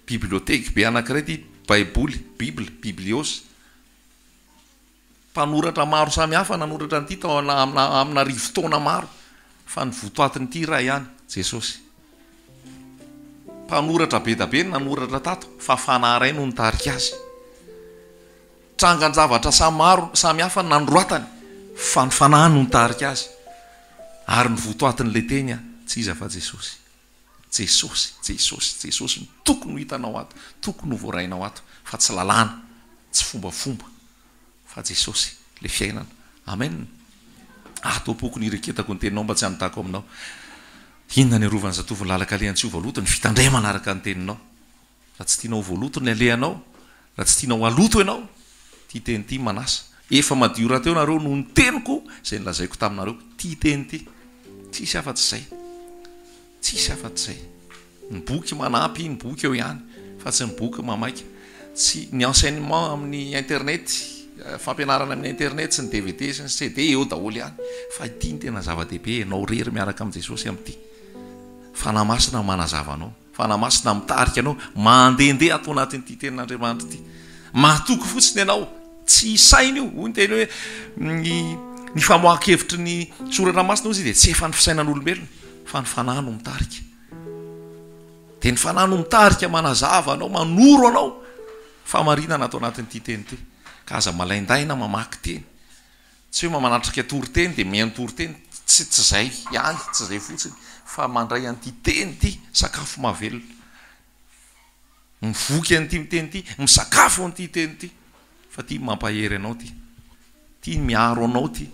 Bibliothèque be anankiray ity, Baiboly, Bible, Biblios. Mpanoratra maro samihafa nanoratra an'ity tao amina amina arivo taona maro, fa ny votoatin'ity iray ihany, Jesosy. Mpanoratra be da be no nanoratra tato, fa Fanahy iray no nitarika azy. Trangan-javatra samy maro samy hafa no nanoratany, fa ny Fanahy no nitarika azy. Ary ny votoatin'ilay teny tsy iza fa Jesosy. Jesosy, Jesosy, Jesosy no tokony ho hitanao ato, tokony ho voarainao ato, fa tsy lalàna, tsy fombafomba, fa Jesosy, ilay fiainana. Amen. Ato am-poko ny ireketako ny teninao mba tsy hanotako aminao. Inona ny arovan'ny zatovo ny lalan-kalehany tsy ho voaloto? Ny fitandremana araka ny teninao. Raha tsy tianao ho voaloto ny alehanao, raha tsy tianao haloto ianao, ity teny ity manasa. Efa madio rahateo nareo noho ny teniko izay nolazaiko taminareo. Ity teny ity. Tsisy afa-tsy izay. Tsisy afa-tsy izay. Ny boky manampy, ny boky eo ihany, fa tsy ny boky mamaika. Tsy, ny enseignement amin'ny internet, fampianarana amin'ny internet sy ny dvd sy ny CD eo daholo ihany. Fa ity no tena zava-dehibe, ianao irery miaraka amin'i Jesosy amin'ity. Fanahy Masina manazava anao. Fanahy Masina mitarika anao mandehandeha ato anatin'ity tenin'Andriamanitra ity. Matoky fotsiny ianao, tsy hisaina io. Hoy ny teny hoe ny ny famoahan-kevitry ny soratra masina hozy dia tsy efa ny fisainan'olombelona fa ny Fanahy no mitarika. Dia ny Fanahy no mitarika manazava anao, manoro anao fahamarinana ato anatin'ity teny ity. Ka aza malaindaina mamaky teny. Tsy hoe manatrika toriteny dia mihaino toriteny, tsy tsy izay ihany, tsy izay fotsiny fa mandray an'ity teny ity, sakafo mahavelona. Mivoky an'ity miteny ity, misakafo an'ity teny ity, fa ity mampahery anao ity, ity miaro anao ity,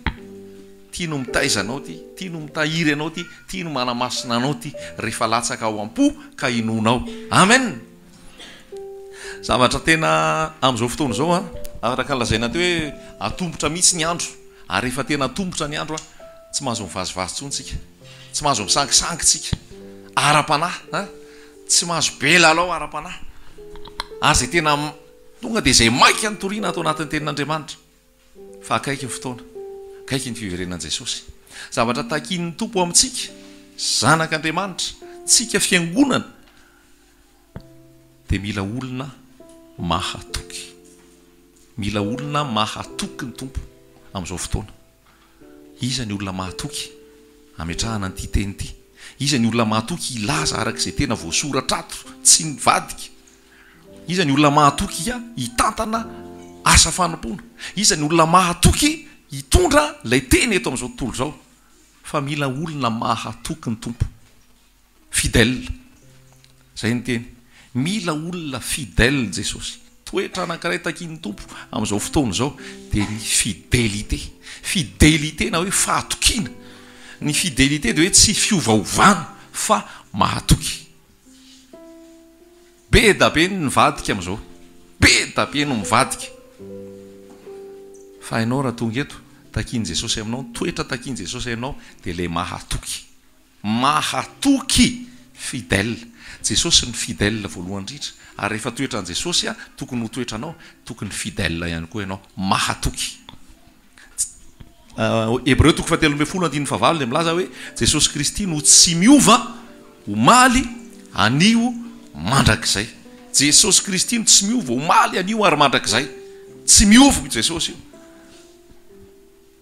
ity no mitaiza anao ity, ity no mitahiry anao ity, ity no manamasina anao ity, rehefa latsaka ao am-po ka inoanao. Amen! Zavatra tena amin'izao fotoana izao an, araka ny lazaina teo hoe atombotra mihitsy ny andro, ary rehefa tena atombotra ny andro an, tsy mahazo mivazivazy intsony tsika, tsy mahazo misangisangy tsika, ara-panahy an, tsy mahazo be lalao ara-panahy, ary izay tena tonga dia izay maika ny toriana ato anatin'ny tenin'Andriamanitra, fa akaiky ny fotoana, akaiky ny fiverenan'i Jesosy. Zavatra takian'ny Tompo amintsika, zanak'Andriamanitra, tsika fiangonana, dia mila olona mahatoky. Mila olona mahatoky ny Tompo amin'izao fotoana. Iza ny olona mahatoky hametrahana an'ity teny ity? Iza ny olona mahatoky hilaza araka izay tena voasoratra ato, tsy nivadika? Iza ny olona mahatoky hitantana asa fanompoana? Iza ny olona mahatoky hitondra ilay teny eto amin'izao tontolo izao? Fa mila olona mahatoky ny Tompo. Fidèle. Zay ny teny. Mila olona fidèle Jesosy. Toetra anankiray takian'ny Tompo amin'izao fotoana izao dia ny fidélité. Fidélité na hoe fahatokiana. Ny fidélité dia hoe tsy fiovaovana fa mahatoky. Be da be ny nivadika amin'izao. Be da be no mivadika. Fa ianao raha tonga eto, takian'i Jesosy aminao, ny toetra takian'i Jesosy aminao dia ilay mahatoky. Mahatoky, fidèle. Jesosy no fidèle voalohany indrindra. Ary rehefa toetran'i Jesosy tokony ho toetranao, tokony fidèle ihany koa ianao. Mahatoky. Hebreo toko fahatelo ambin'ny folo andininy fahavalo dia milaza hoe Jesosy Kristy no tsy miova omaly, anio, mandrakizay. Jesosy Kristy no tsy miova omaly, anio ary mandrakizay. Tsy miova io Jesosy io.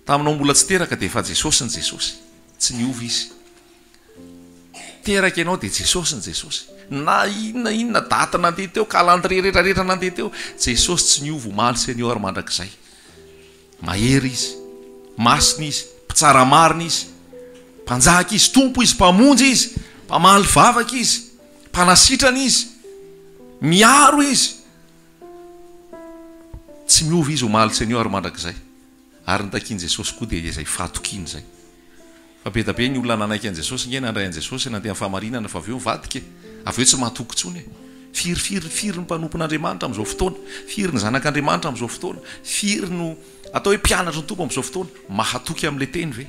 Taminao mbola tsy teraka dia efa Jesosy ny Jesosy. Tsy niova Izy. Teraka ianao dia Jesosy ny Jesosy. Na inona inona daty nandeha teo, calendrier rehetra rehetra nandeha teo, Jesosy tsy niova omaly sy anio ary mandrakizay. Mahery Izy. Masina Izy. Mpitsara marina Izy. Mpanjaka Izy. Tompo Izy. Mpamonjy Izy. Mpamaly vavaka Izy. Mpanasitrana Izy. Miaro Izy. Tsy miova Izy omaly sy anio ary mandrakizay. Ary ny takian'i Jesosy koa dia izay fahatokiana izay. Fa be da be ny olona nanaiky an'i Jesosy nge, nandray an'i Jesosy, nandeha amin'ny fahamarinana fa avy eo nivadika e. Avy eo tsy mahatoky intsony e. Firy firy firy ny mpanompon'Andriamanitra amin'izao fotoana? Firy ny zanak'Andriamanitra amin'izao fotoana? Firy no atao hoe mpianatry ny Tompo amin'izao fotoana? Mahatoky amin'ilay teny ve?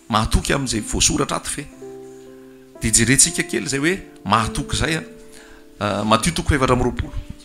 Mahatoky amin'izay voasoratra ato ve? Dia jerentsika kely izay hoe mahatoky izay an. Matio toko 24.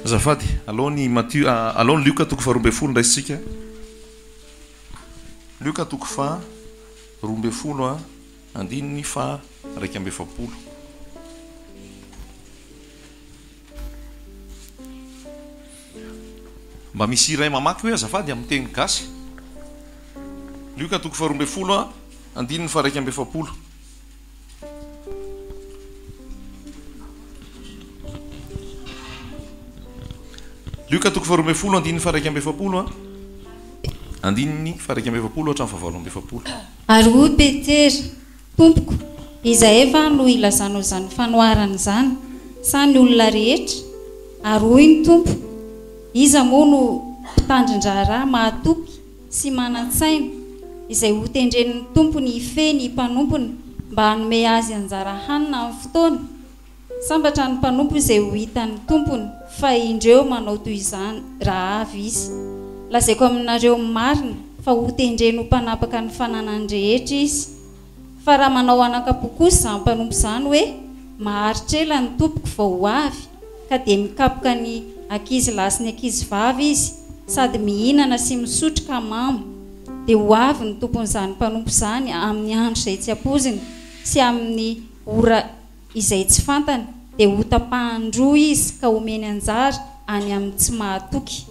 Azafady, alao ny Matio, alao ny Lioka toko faha 12 raisintsika. Lioka toko faha 12 andininy faha 41. Mba misy iray mamaky hoe azafady amin'ny teny gasy? Lioka toko faha 12 andininy faha 41. Lioka toko faha 12 andininy faha 41 andininy faha 41 hatramin'ny faha 48. Ary hoy Petera, Tompoko, izahay va no ilazanao izany fanoharana izany, sa ny olona rehetra? Ary hoy ny Tompo, Iza moa no mpitandrin-draharaha mahatoky sy manan-tsaina, izay hotendren'ny tompony hifehy ny mpanompony mba hanome azy anjara hanina amin'ny fotoana? Sambatra ny mpanompo izay ho hitan'ny tompony fa indreo manao toy izany raha avy izy. Lazaiko aminareo marina fa hotendreny ho mpanapaka ny fananany rehetra izy. Fa raha manao anakam-po kosa izany mpanompo izany hoe, Maharitra ela ny tompoko vao ho avy, ka dia mikapoka ny ankizy lahy sy ny ankizy vavy izy, sady mihinana sy misotro ka mamo, dia ho avy ny tompon'izany mpanompo izany amin'ny andro izay tsy ampoiziny sy amin'ny ora izay tsy fantany, dia hotapahan-droa izy ka homeny anjara any amin'ny tsy mahatoky.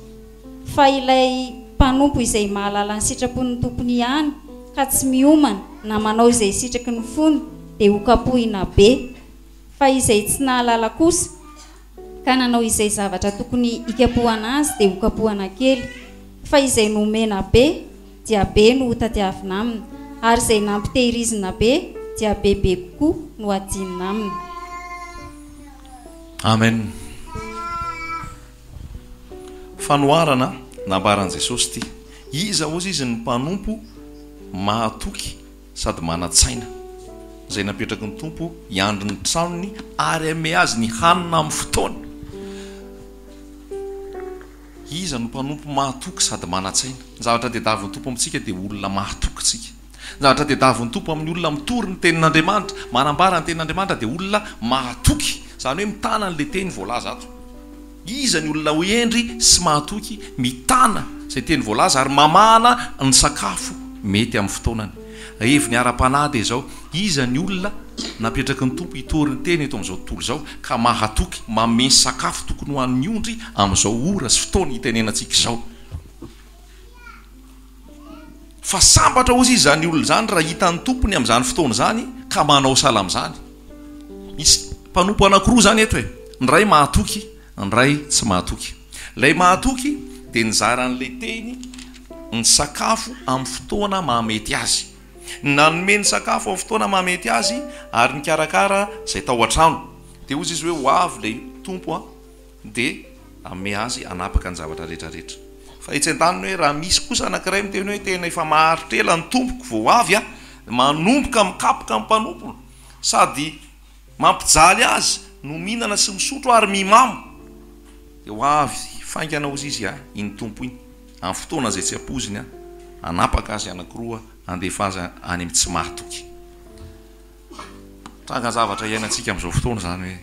Fa ilay mpanompo izay mahalala ny sitrapon'ny tompony ihany ka tsy miomana na manao izay sitraky ny fony dia hokapohina be. Fa izay tsy nahalala kosa ka nanao izay zavatra tokony hikapohana azy dia hokapohana kely. Fa izay nomena be dia be no hotadiavina aminy, ary izay nampitehirizina be dia bebe kokoa no hadinina aminy. Amen. Fanoharana nambaran'i Jesosy ity. Iza hozy izy ny mpanompo mahatoky sady manan-tsaina, izay napetraky ny Tompo hiandry ny tranony ary hanome azy ny hanina amin'ny fotoany? Iza no mpanompo mahatoky sady manan-tsaina? Ny zavatra tediavin'ny Tompo amintsika dia olona mahatoky isika. Ny zavatra tediavin'ny Tompo amin'ny olona mitory ny tenin'Andriamanitra, manambara ny tenin'Andriamanitra dia olona mahatoky, izany hoe mitana an'ilay teny voalaza ato. Iza ny olona ho hendry sy mahatoky mitana izay teny voalaza ary mamahana ny sakafo mety amin'ny fotoanany? Heviny ara-panahy dia izao, iza ny olona napetraky ny Tompo hitory ny teny eto amin'izao tontolo izao ka mahatoky manome ny sakafo tokony ho an'ny ondry amin'izao ora sy fotoana itenenantsika izao? Fa sambatra hozy izy izany olona izany raha hitan'ny tompony amin'izany fotoana izany ka manao sahala amin'izany. Misy mpanompo anankiroa izany eto e, ny iray mahatoky, ny iray tsy mahatoky. Ilay mahatoky dia nizara an'ilay teny ny sakafo amin'ny fotoana mahamety azy. Nanome ny sakafo amin'ny fotoana mahamety azy ary nikarakara izay tao an-trano. Dia hozy izy hoe ho avy ilay tompo an. dia hanome azy hanapaka ny zavatra rehetra rehetra. Fa etsy an-daniny hoe raha misy kosa anankiray miteny hoe tena efa maharitra ela ny tompoko vao ho avy aho, manomboka mikapoka ny mpanompony sady mampijaly azy no mihinana sy misotro ary mimamo, dia ho avy faingana hozy izy iny tompo iny amin'ny fotoana izay tsy ampoiziny hanapaka azy anankiroa handefa azy any amin'ny tsy mahatoky. Trangan-javatra iainantsika amin'izao fotoana izany hoe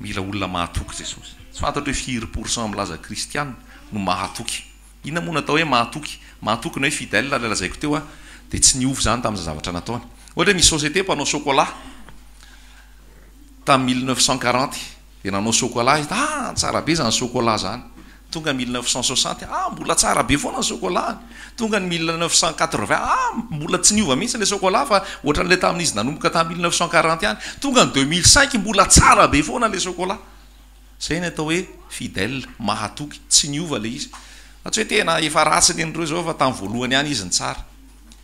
mila olona mahatoky Jesosy. Tsy fantatro hoe firy pour cent milaza kristiana no mahatoky. Inona moa no atao hoe mahatoky? Mahatoky ny hoe fidèle ilay lazaiko teo dia tsy niova izany tamin'izay zavatra nataony. Ohatra hoe misy société mpanao chocolat tamin'ny 1940. Dia nanao chocolat izy, ah tsara be izany chocolat izany. Tonga 1960, ah mbola tsara be foana ny chocolat-ny. Tonga ny 1980, ah mbola tsy niova mihitsy ilay chocolat fa ohatran'ilay tamin'izy nanomboka tamin'ny 1940 ihany. Tonga ny 2005, mbola tsara be foana ilay chocolat. Izay ny atao hoe fidèle, mahatoky, tsy niova ilay izy. Fa tsy hoe tena efa ratsy ny an'ireo izao fa tamin'ny voalohany ihany izy no tsara.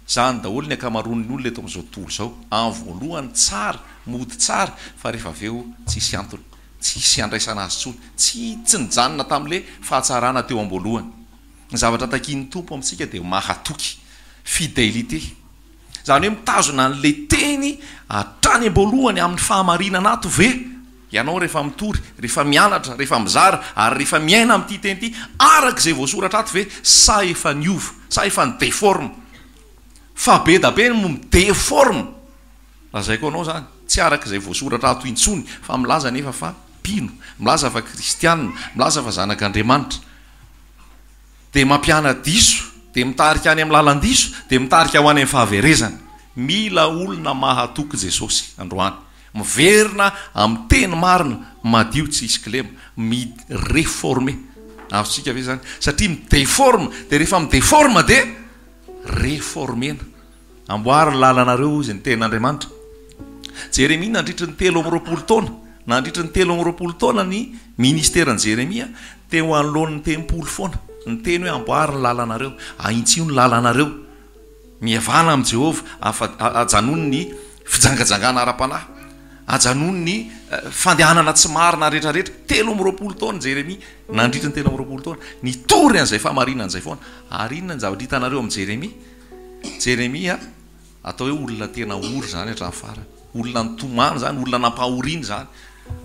Izany daholo ny ankamaroan'ny olona eto amin'izao tontolo izao. Amin'ny voalohany tsara, mody tsara, fa rehefa avy eo tsisy antony. Tsisy andraisana azy intsony. Tsy tsy nijanona tamin'ilay fahatsarana teo am-boalohany. Ny zavatra takian'ny Tompo amintsika dia mahatoky. Fidélité. Izany hoe mitazona an'ilay teny hatrany am-boalohany amin'ny fahamarinana ato ve ianao rehefa mitory, rehefa mianatra, rehefa mizara ary rehefa miaina amin'ity teny ity araka izay voasoratra ato ve sa efa niova, sa efa ni-deforme? Fa be da be no mi-deforme! Lazaiko anao izany, tsy araka izay voasoratra ato intsony fa milaza anefa fa. mpino, milaza fa kristiana, milaza fa zanak'Andriamanitra, dia mampiana-diso, dia mitarika any amin'ny lalan-diso, dia mitarika ho any amin'ny fahaverezana. Mila olona mahatoky Jesosy androany. Miverina amin'ny teny marina, madio tsy hisy kilema, mi-reformer. Azontsika ve izany? Satria mi-deforme, dia rehefa mi-deforme dia reformena. Amboary ny lalanareo hozy ny tenin'Andriamanitra. Jeremia nandritry ny 23 taona, nandritry ny 23 taona ny ministeran'i Jeremia teo anoloan'ny tempoly foana, niteny hoe amboary ny lalanareo, ahintsio ny lalanareo, mihavàna amin'i Jehovah, afa, ajanony ny fijangajangana ara-panahy, ajanony ny fandehanana tsy marina rehetrarehetra. 23 taona Jeremia, nandritry ny 23 taona, nitory an'izay fahamarinana izay foana. Ary inona ny zavatra hitanareo amin'i Jeremia? Jeremia atao hoe olona tena ory izany hatramin'ny farany. Olona nitomany izany, olona nampahoriana izany.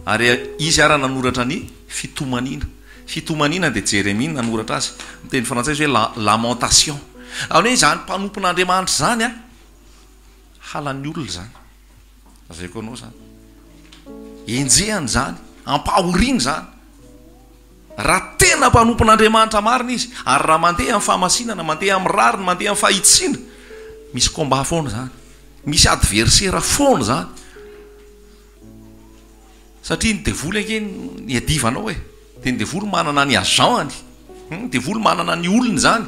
Ary izy ara nanoratra ny Fitomaniana. Fitomaniana dia Jeremia no nanoratra azy. Amin'ny teny frantsay izy hoe la, lamentation. Izany hoe izany mpanompon'Andriamanitra izany an, halan'ny olona izany. Lazaiko anao izany. Enjehany izany, ampahoriana izany. Raha tena mpanompon'Andriamanitra marina izy, ary raha mandeha amin'ny fahamasinana, mandeha amin'ny rariny, mandeha amin'ny fahitsiana, misy combat foana izany. Misy adversaire foana izany. Satria ny devoly ange no iadivanao e. Dia ny devoly manana ny agent-ny. Ny devoly manana ny olony izany.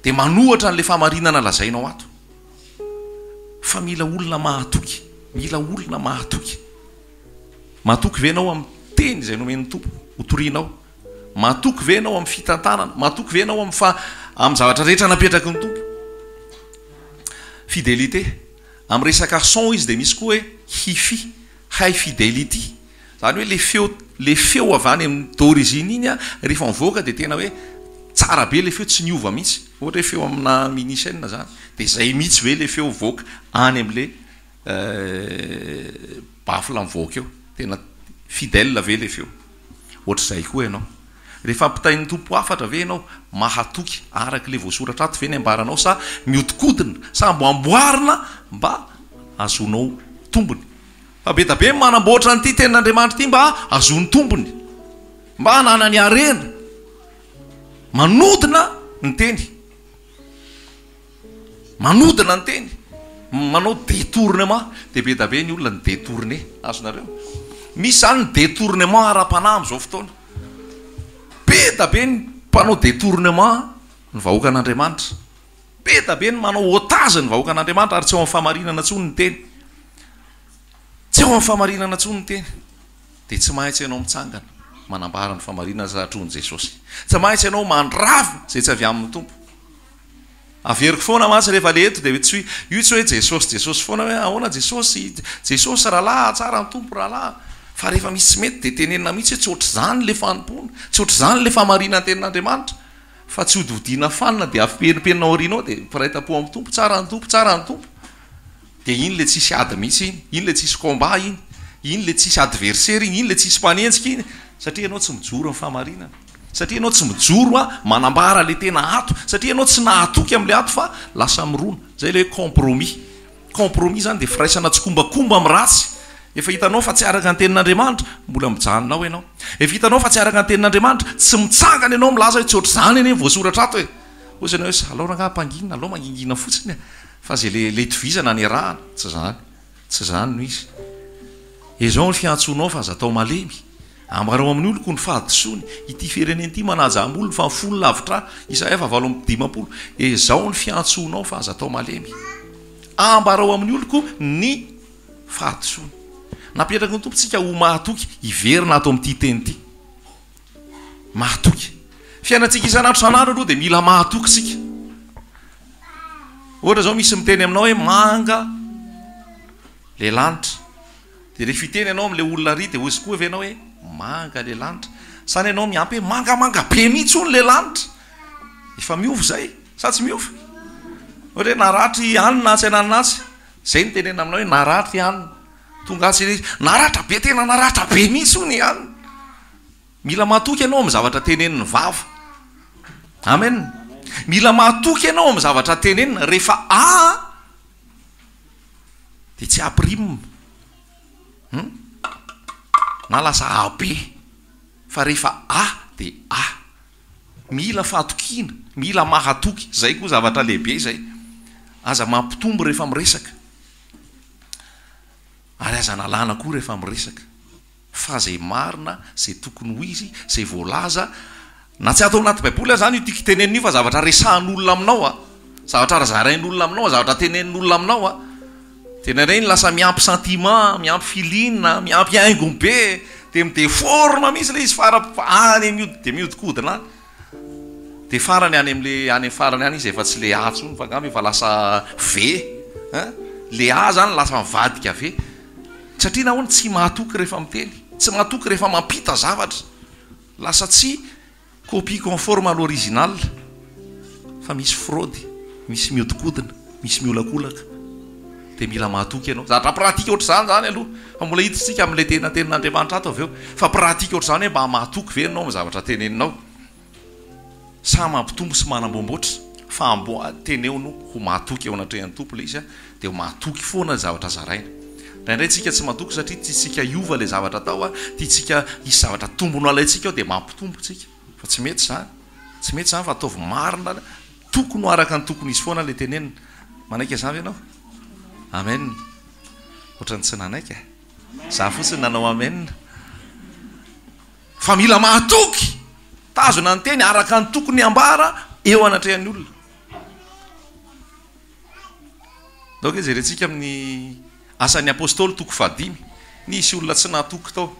Dia manohatra an'ilay fahamarinana lazainao ato. Fa mila olona mahatoky. Mila olona mahatoky. Matoky ve ianao amin'ny teny izay nomen'ny Tompo ho torianao? Matoky ve ianao amin'ny fitantanana? Matoky ve ianao amin'ny fa amin'ny zavatra rehetra napetraky ny Tompo? Fidélité. Amin'ny resaka son izy dia misy koa hoe hi-fi, high fidelity. Izany hoe le feo le feo avy any amin'ny d'origine iny rehefa mivoaka dia tena hoe tsara be le feo tsy niova mihitsy. Ohatra hoe feo amina mini chaîne izany dia izay mihitsy ve le feo mivoaka any amin'le Eh baffle mivoaka eo. Tena fidèle ve le feo? Ohatr'izay koa ianao. Rehefa ampitain'ny Tompo hafatra ve ianao, mahatoky araka ilay voasoratra ato ve ny ambaranao sa mihodinkodina sa amboamboarina mba hahazoanao tombony? Fa be da be ny manamboatra an'ity tenin'Andriamanitra ity mba hahazoany tombony, mba hananany harena. Manodina ny teny. Manodina ny teny, manao détournement, dia be da be ny olona ni-détourner, azonareo? Misy izany ny détournement ara-panahy amin'izao fotoana, be da be ny mpanao détournement ny vahoakan'Andriamanitra, be da be ny manao otage ny vahoakan'Andriamanitra ary tsy ao amin'ny fahamarinana intsony ny teny, tsy ao amin'ny fahamarinana intsony ny teny, dia tsy maintsy ianao mitsangana manambara ny fahamarinana satron'i Jesosy, tsy maintsy ianao mandrava izay tsy avy amin'ny Tompo. Averiko foana mantsy rehefa le eto dia tsy io tsy hoe Jesosy Jesosy foana hoe ahoana Jesosy Jesosy rahalahy tsara ny Tompo rahalahy fa rehefa misy tsy mety dia tenenina mihitsy hoe tsy ohatr'izany le fanompoana tsy ohatr'izany le fahamarinan'ny tenin'Andriamanitra fa tsy hodihodina fanina dia afipenimpenina aoriana ao dia mpiray tampo amin'ny Tompo tsara ny Tompo tsara ny Tompo Dia iny ilay tsisy ady mihitsy iny, iny ilay tsisy combat iny, iny ilay tsisy adversaire iny, iny ilay tsisy mpanenjika iny, satria ianao tsy mijoro amin'ny fahamarinana, satria ianao tsy mijoro a manambara ilay tena ato, satria ianao tsy nahatoky amin'ilay ato fa lasa mirona. Izay ilay hoe compromis. Compromis izany dia firaisana tsikombakomba amin'ny ratsy. Efa hitanao fa tsy araka ny tenin'Andriamanitra, mbola mijanona ao ianao. Efa hitanao fa tsy araka ny tenin'Andriamanitra, tsy mitsangana ianao milaza hoe tsy ohatr'izany anie ny voasoratra ato e. Hoy ianao hoe alao rangahy ampangina, alao mangingina fotsiny e. Fa zay le le itovizana ny iarahana, tsy zany, tsy zany no izy. Ezao ny fiantsoanao fa aza atao malemy. Ambarao amin'ny oloko ny fahadisoany, ity firenena ity manaja ambolony fa ny fony lavitra ahy, Isaia faha 58. Ezao ny fiantsoanao fa aza atao malemy. Ambarao amin'ny oloko ny fahadisoany. Napetraky ny Tompo tsika ho mahatoky hiverina ato amin'ity teny ity. Mahatoky. Fiainantsika isan'andro isan'andro aloha dia mila mahatoky isika. Ohatra izao misy miteny aminao hoe manga le lanitra. Dia rehefa hiteny ianao amin'ilay olona ary dia hozy koa ve ianao hoe manga le lanitra? Sa ny ianao miampy hoe mangamanga be mihitsy hono le lanitra? Efa miova izay sa tsy miova? Ohatra hoe naratra i anona atsy ananona atsy. Izay no tenenina aminao hoe naratra i anona. Tonga atsy iry, naratra be tena naratra be mihitsy hono i anona. Mila matoky ianao amin'ny zavatra tenenin'ny vava. Amen. Mila matoky ianao amin'ny zavatra tenenina. Rehefa A dia tsy A prime. Hmm? Na lasa AB. Fa rehefa A dia A. Mila fahatokiana, mila mahatoky. Izay koa zavatra lehibe izay. Aza mampitombo rehefa miresaka. Ary aza analana koa rehefa miresaka. Fa izay marina, izay tokony ho izy, izay voalaza, na tsy ato anaty baiboly aza izany io tiako tenenina io fa zavatra resahan'olona aminao a, zavatra zarain'olona aminao, zavatra tenenin'olona aminao a, dia indraindray iny lasa miampy sentiment, miampy feeling, miampy haingony be, dia mi-deforme mihitsy ilay izy fara any miody dia mihodinkodina any. Dia farany any amin'ilay any amin'ny farany any izy efa tsy le A intsony fa angamba efa lasa V hein, le A zany lasa mivadika V. Satria nahoana? Tsy mahatoky rehefa miteny, tsy mahatoky rehefa mampita zavatra. Lasa tsy copie conforme à l'original fa misy fraude, misy mihodinkodina, misy miolakolaka. Dia mila mahatoky ianao. Zavatra pratique ohatr'izany izany aloha fa mbola hiditra amin'ilay tena tenin'Andriamanitra ato avy eo. Fa pratique ohatr'izany hoe mba mahatoky ve ianao amin'ny zavatra teneninao? Sa mampitombo sy manamboamboatra fa amboa teneo no ho mahatoky eo anatrehan'ny Tompo ilay izy dia ho mahatoky foana ny zavatra zaraina. Indraindray tsika tsy matoky satria tiantsika hiova ilay zavatra atao, tiantsika hisy zavatra tombony ho alaintsika ao dia mampitombo tsika. Fa tsy mety izany. Tsy mety izany fa ataovy marina, tokony ho araka ny tokony hisy foana ilay tenenina. Manaiky an'izany ve ianao? Amen. Ohatran'ny tsy nanaiky e. Za fotsiny nanao amen. Fa mila mahatoky, tazona ny teny araka ny tokony hambara eo anatrehan'ny olona. Ndao ange jerentsika amin'ny Asan'ny Apostoly toko fahadimy. Nisy olona tsy nahatoky tao.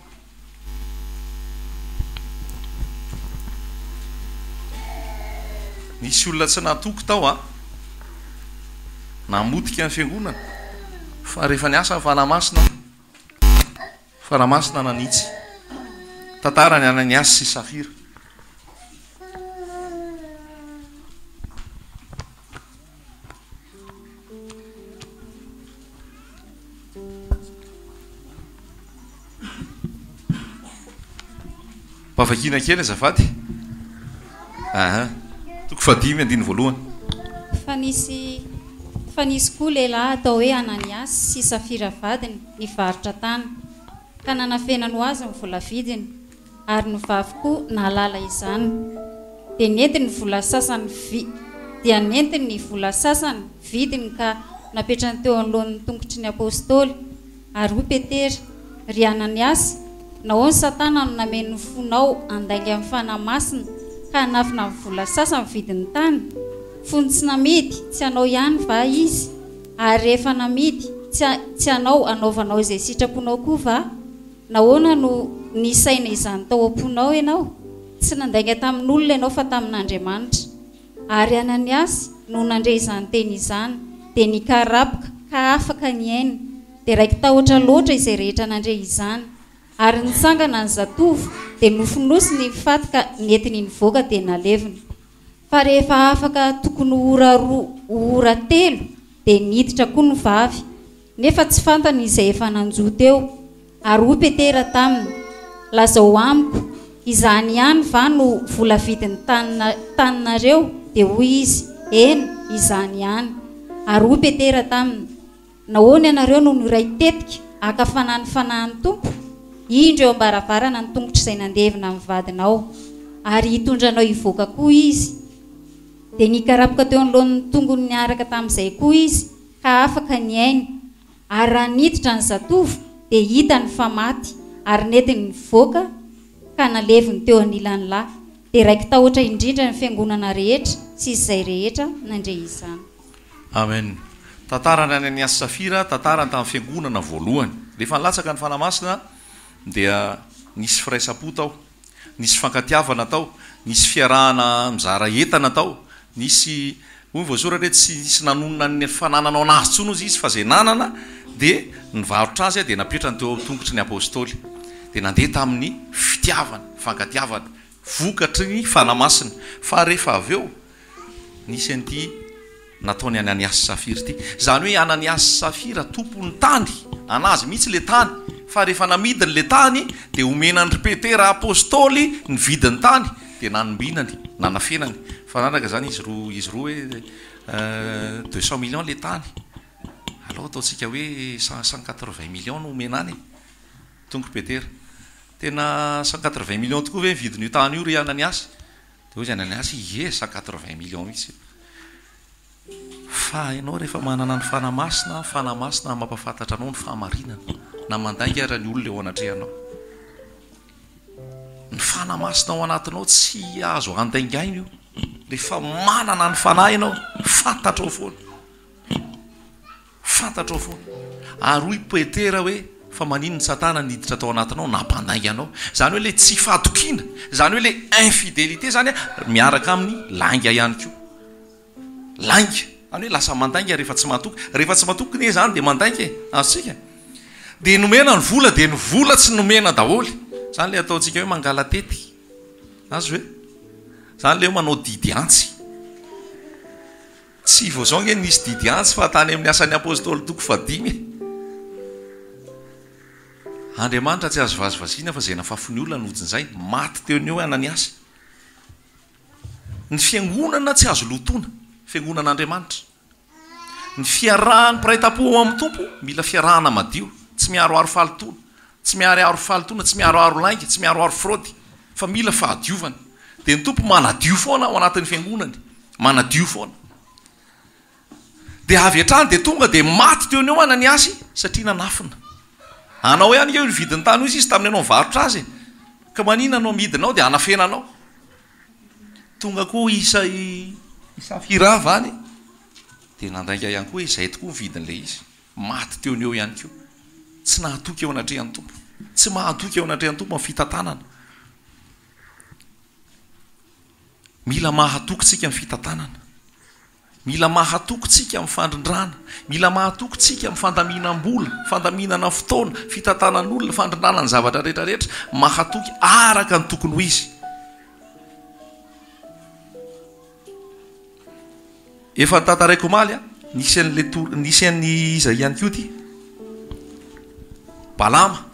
Nisy olona tsy nahatoky tao an. Namotika ny fiangonana. Fa rehefa niasa ny Fanahy Masina, Fanahy Masina nanitsy. Tantaran'i Ananiasy sy Safira. Mba vakiana kely azafady. Aha. Toko fahadimy andininy voalohany. Fa nisy fa nisy koa lehilahy atao hoe Ananiasy sy Safira vadiny nivarotra tany, ka nanafenany ho azy ny vola vidiny. Ary ny vavy koa nahalala izany. Dia nentiny ny vola sasany vi dia nentiny ny vola sasany vidiny ka napetrany teo anoloan'ny tongotry ny Apostoly. Ary hoy Petera, Ry Ananiasy, nahoana Satana no nameno ny fonao handainga amin'ny Fanahy Masina ka hanafina ny vola sasany vidin'ny tany? Fony tsy namidy, tsy anao ihany va izy? Ary rehefa namidy, tsy tsy anao hanaovanao izay sitraponao koa va? Nahoana no nisaina izany tao am-ponao ianao? Tsy nandainga tamin'olona ianao fa tamin'Andriamanitra. Ary Ananiasy, nony nandre izany teny izany, dia nikarapoka ka afaka ny ainy, dia raiki-tahotra loatra izay rehetra nandre izany. Ary nitsangana ny zatovo, dia nofonosiny ny faty ka nentiny nivoaka dia nalevina. Fa rehefa afaka tokony ho ora roa ho ora telo, dia niditra koa ny vavy, nefa tsy fantany izay efa nanjo teo. Ary hoy Petera taminy, Lazao amiko, izany ihany va no vola vidin'ny tanina, taninareo? Dia hoy izy, Eny, izany ihany. Ary hoy Petera taminy, Nahoana ianareo no niray tetika haka fanahy ny Fanahin'ny Tompo? Indro eo am-baravarana ny tongotr'izay nandevina ny vadinao, ary hitondra anao hivoaka koa izy. Dia nikarapoka teo anoloan'ny tongony niaraka tamin'izay koa izy, ka afaka ny ainy. Ary raha niditra ny zatovo, dia hitany fa maty, ary nentiny nivoaka ka naleviny teo anilan'ny lahy. Dia raiki-tahotra indrindra ny fiangonana rehetra sy izay rehetra nandre izany. Amen. Tantaran'i Ananiasy sy Safira, tantarany tamin'ny fiangonana voalohany. Rehefa nilatsaka ny Fanahy Masina dia nisy firaisam-po tao. Nisy fifankatiavana tao, nisy fiarahana mizara entana tao, nisy, hoy ny voasoratra hoe tsy nisy nanonona ny fananana ao anazy intsony hozy izy fa izay nanana dia nivarotra azy dia napetrany teo an-tongotry ny Apostoly. Dia nandeha tamin'ny fitiavana, fifankatiavana, vokatry ny Fanahy Masina. Fa rehefa avy eo, Nisy an'ity nataon'i Ananiasy sy Safira ity. Izany hoe Ananiasy sy Safira tompon'ny tany, an'azy mihitsy ilay tany, fa rehefa namidiny ilay tany dia omena an-dry Petera apostoly ny vidin'ny tany, dia nanombinany, nanafenany. Fa nanaraka izany izy roa, izy roa hoe 200 millions ilay tany, alao ataontsika hoe 180 millions no omena any e. Tonga Petera. Tena 180 millions tokoa ve ny vidin'io tany io ry Ananiasy? Dia hoy izy Ananiasy, ie, 180 millions mihitsy io. Fa ianao rehefa manana ny Fanahy Masina, ny Fanahy Masina mampahafantatra anao ny fahamarinana, na mandainga ara ny olona eo anatrehanao. Ny Fanahy Masina ao anatinao tsy azo andaingaina io. Rehefa manana ny Fanahy ianao, fantatrao foana. Fantatrao foana. Ary hoy Petera hoe, fa maninona Satana niditra tao anatinao nampandainga anao? Izany hoe ilay tsy fahatokiana, izany hoe ilay infidélité izany miaraka amin'ny lainga ihany koa. Lainga. Izany hoe lasa mandainga rehefa tsy mahatoky. Rehefa tsy matoky anie izany dia mandainga e. Azontsika? Dia nomena ny vola dia ny vola tsy nomena daholo. Izany ilay ataontsika hoe mangala-tety. Azo ve? Izany ilay hoe manao didy antsy. Tsy vao izao ange nisy didy antsy fa tany amin'ny Asan'ny Apostoly toko fahadimy e. Andriamanitra tsy azo vazivaziana fa izay nafafin'ny olona no hojinjainy. Maty teo no eo Ananiasy. Ny fiangonana tsy azo lotoina, fiangonan'Andriamanitra. Ny fiarahan'ny mpiray tampo ao amin'ny Tompo mila fiarahana madio, tsy miharoharo fahalotoana, tsy mihariharo fahalotoana, tsy miharoharo lainga, tsy miharoharo fraude, fa mila fahadiovana. Dia ny Tompo manadio foana ao anatin'ny fiangonany, manadio foana. Dia avy hatrany dia tonga dia maty teo no eo Ananiasy satria nanafina. Anao ihany ange io vidin'ny tany io izy tamin'ny ianao nivarotra azy e. Ka maninona no amidinao dia anafenanao. Tonga koa i i Safira avy any dia nandainga ihany koa hoe izay tokoa ny vidin'ilay izy. Maty teo no eo ihany koa. Tsy nahatoky eo anatrehan'ny Tompo. Tsy mahatoky eo anatrehan'ny Tompo amin'ny fitantanana. Mila mahatoky tsika amin'ny fitantanana. Mila mahatoky tsika amin'ny fandrindrana. Mila mahatoky tsika amin'ny fandaminam-bola, fandaminana fotoana, fitantanan'olona, fandrindrana ny zavatra rehetra rehetra. Mahatoky araka ny tokony ho izy. Efa notantaraiko omaly a, nisy an'ilay tour, nisy an'i iza ihany koa ity? Balama,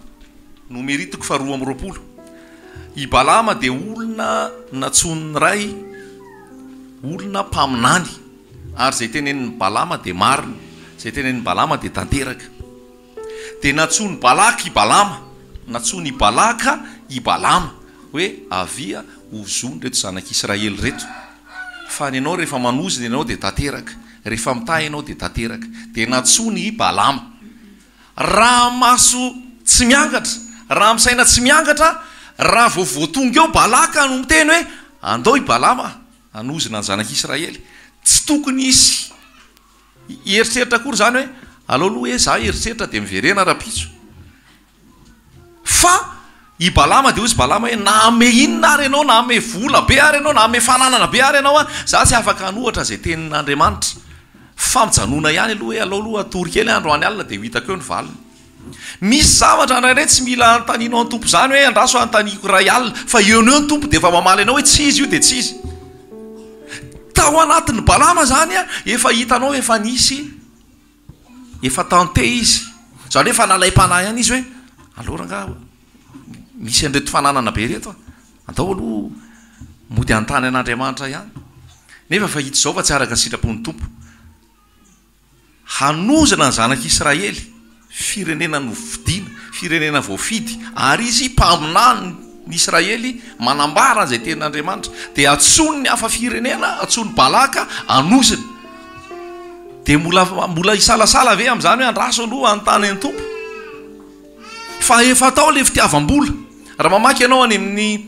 Nomery toko faha 22. I Balama dia olona nantsoin'ny Ray, olona mpaminany, ary izay tenenin'i Balama dia marina, izay tenenin'i Balama dia tanteraka. Dia nantsoin'i Balaka i Balama, nantsoin'i Balaka i Balama, hoe, Avia hozòny ireto zanak'Israely ireto. Fa ny anao rehefa manozona ianao dia tanteraka, rehefa mitahy ianao dia tanteraka. Dia nantsoiny i Balama. Raha maso tsy miangatra, raha misaina tsy miangatra, raha vao voatonga eo Balaka no miteny hoe, Andao i Balama hanozona ny zanak'Israely. Tsy tokony hisy hieritreritra akory izany hoe, aleo aloha hoe za hieritreritra dia miverena rahampitso. Fa i Balama dia hoy izy Balama hoe, na hanome inona ary ianao, na hanome vola be ary ianao, na hanome fananana be ary ianao, za tsy afaka hanohatra izay tenin'Andriamanitra. Fa mijanona ihany aloha hoe alao aloha hatory kely aho androany alina dia ho hitako eo ny valiny. Misy zavatra indraindray tsy mila anontanianao ny Tompo izany hoe andraso anontaniako iray alina, fa eo no eo ny Tompo dia efa mamaly anao hoe tsy izy io dia tsy izy. Tao anatin'i Balama izany efa hitanao efa nisy Efa tente izy. Izany hoe efa nalaim-panahy ihany izy hoe aleo rangaha misy an'ireto fananana be ireto a, andao aloha mody hanontany an'Andriamanitra ihany. Nefa efa hita izao fa tsy araka ny sitrapon'ny Tompo. Hanozona ny zanak'Israely, firenena nofidina, firenena voafidy, ary izy mpaminany ny Israely manambara an'izay tenin'Andriamanitra, dia antsoiny ny hafa firenena, antsoiny Balaka hanozona. Dia mbola mbola hisalasala ve amin'izany hoe andraso aloha hanontany ny Tompo? Fa efa tao ilay fitiavam-bola. Raha mamaky ianao any amin'ny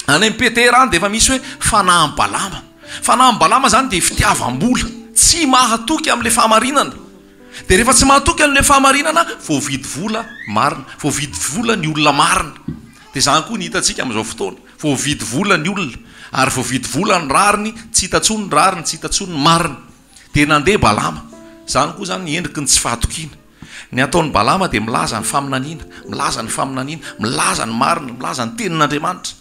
any amin'ny Petera any dia efa misy hoe fanahin'i Balama. Fanahin'i Balama izany dia fitiavam-bola. Tsy mahatoky amin'ilay fahamarinana. Dia rehefa tsy mahatoky amin'ilay fahamarinana, voavidy vola marina. Voavidy vola ny olona marina. Dia izany koa ny hitantsika amin'izao fotoana. Voavidy vola ny olona. Ary voavidy vola ny rariny, tsy hita intsony ny rariny, tsy hita intsony ny marina. Dia nandeha Balama. Izany koa izany ny endriky ny tsy fahatokiana. Ny ataon'i Balama dia milaza ny faminaniana, milaza ny faminaniana, milaza ny marina, milaza ny tenin'Andriamanitra.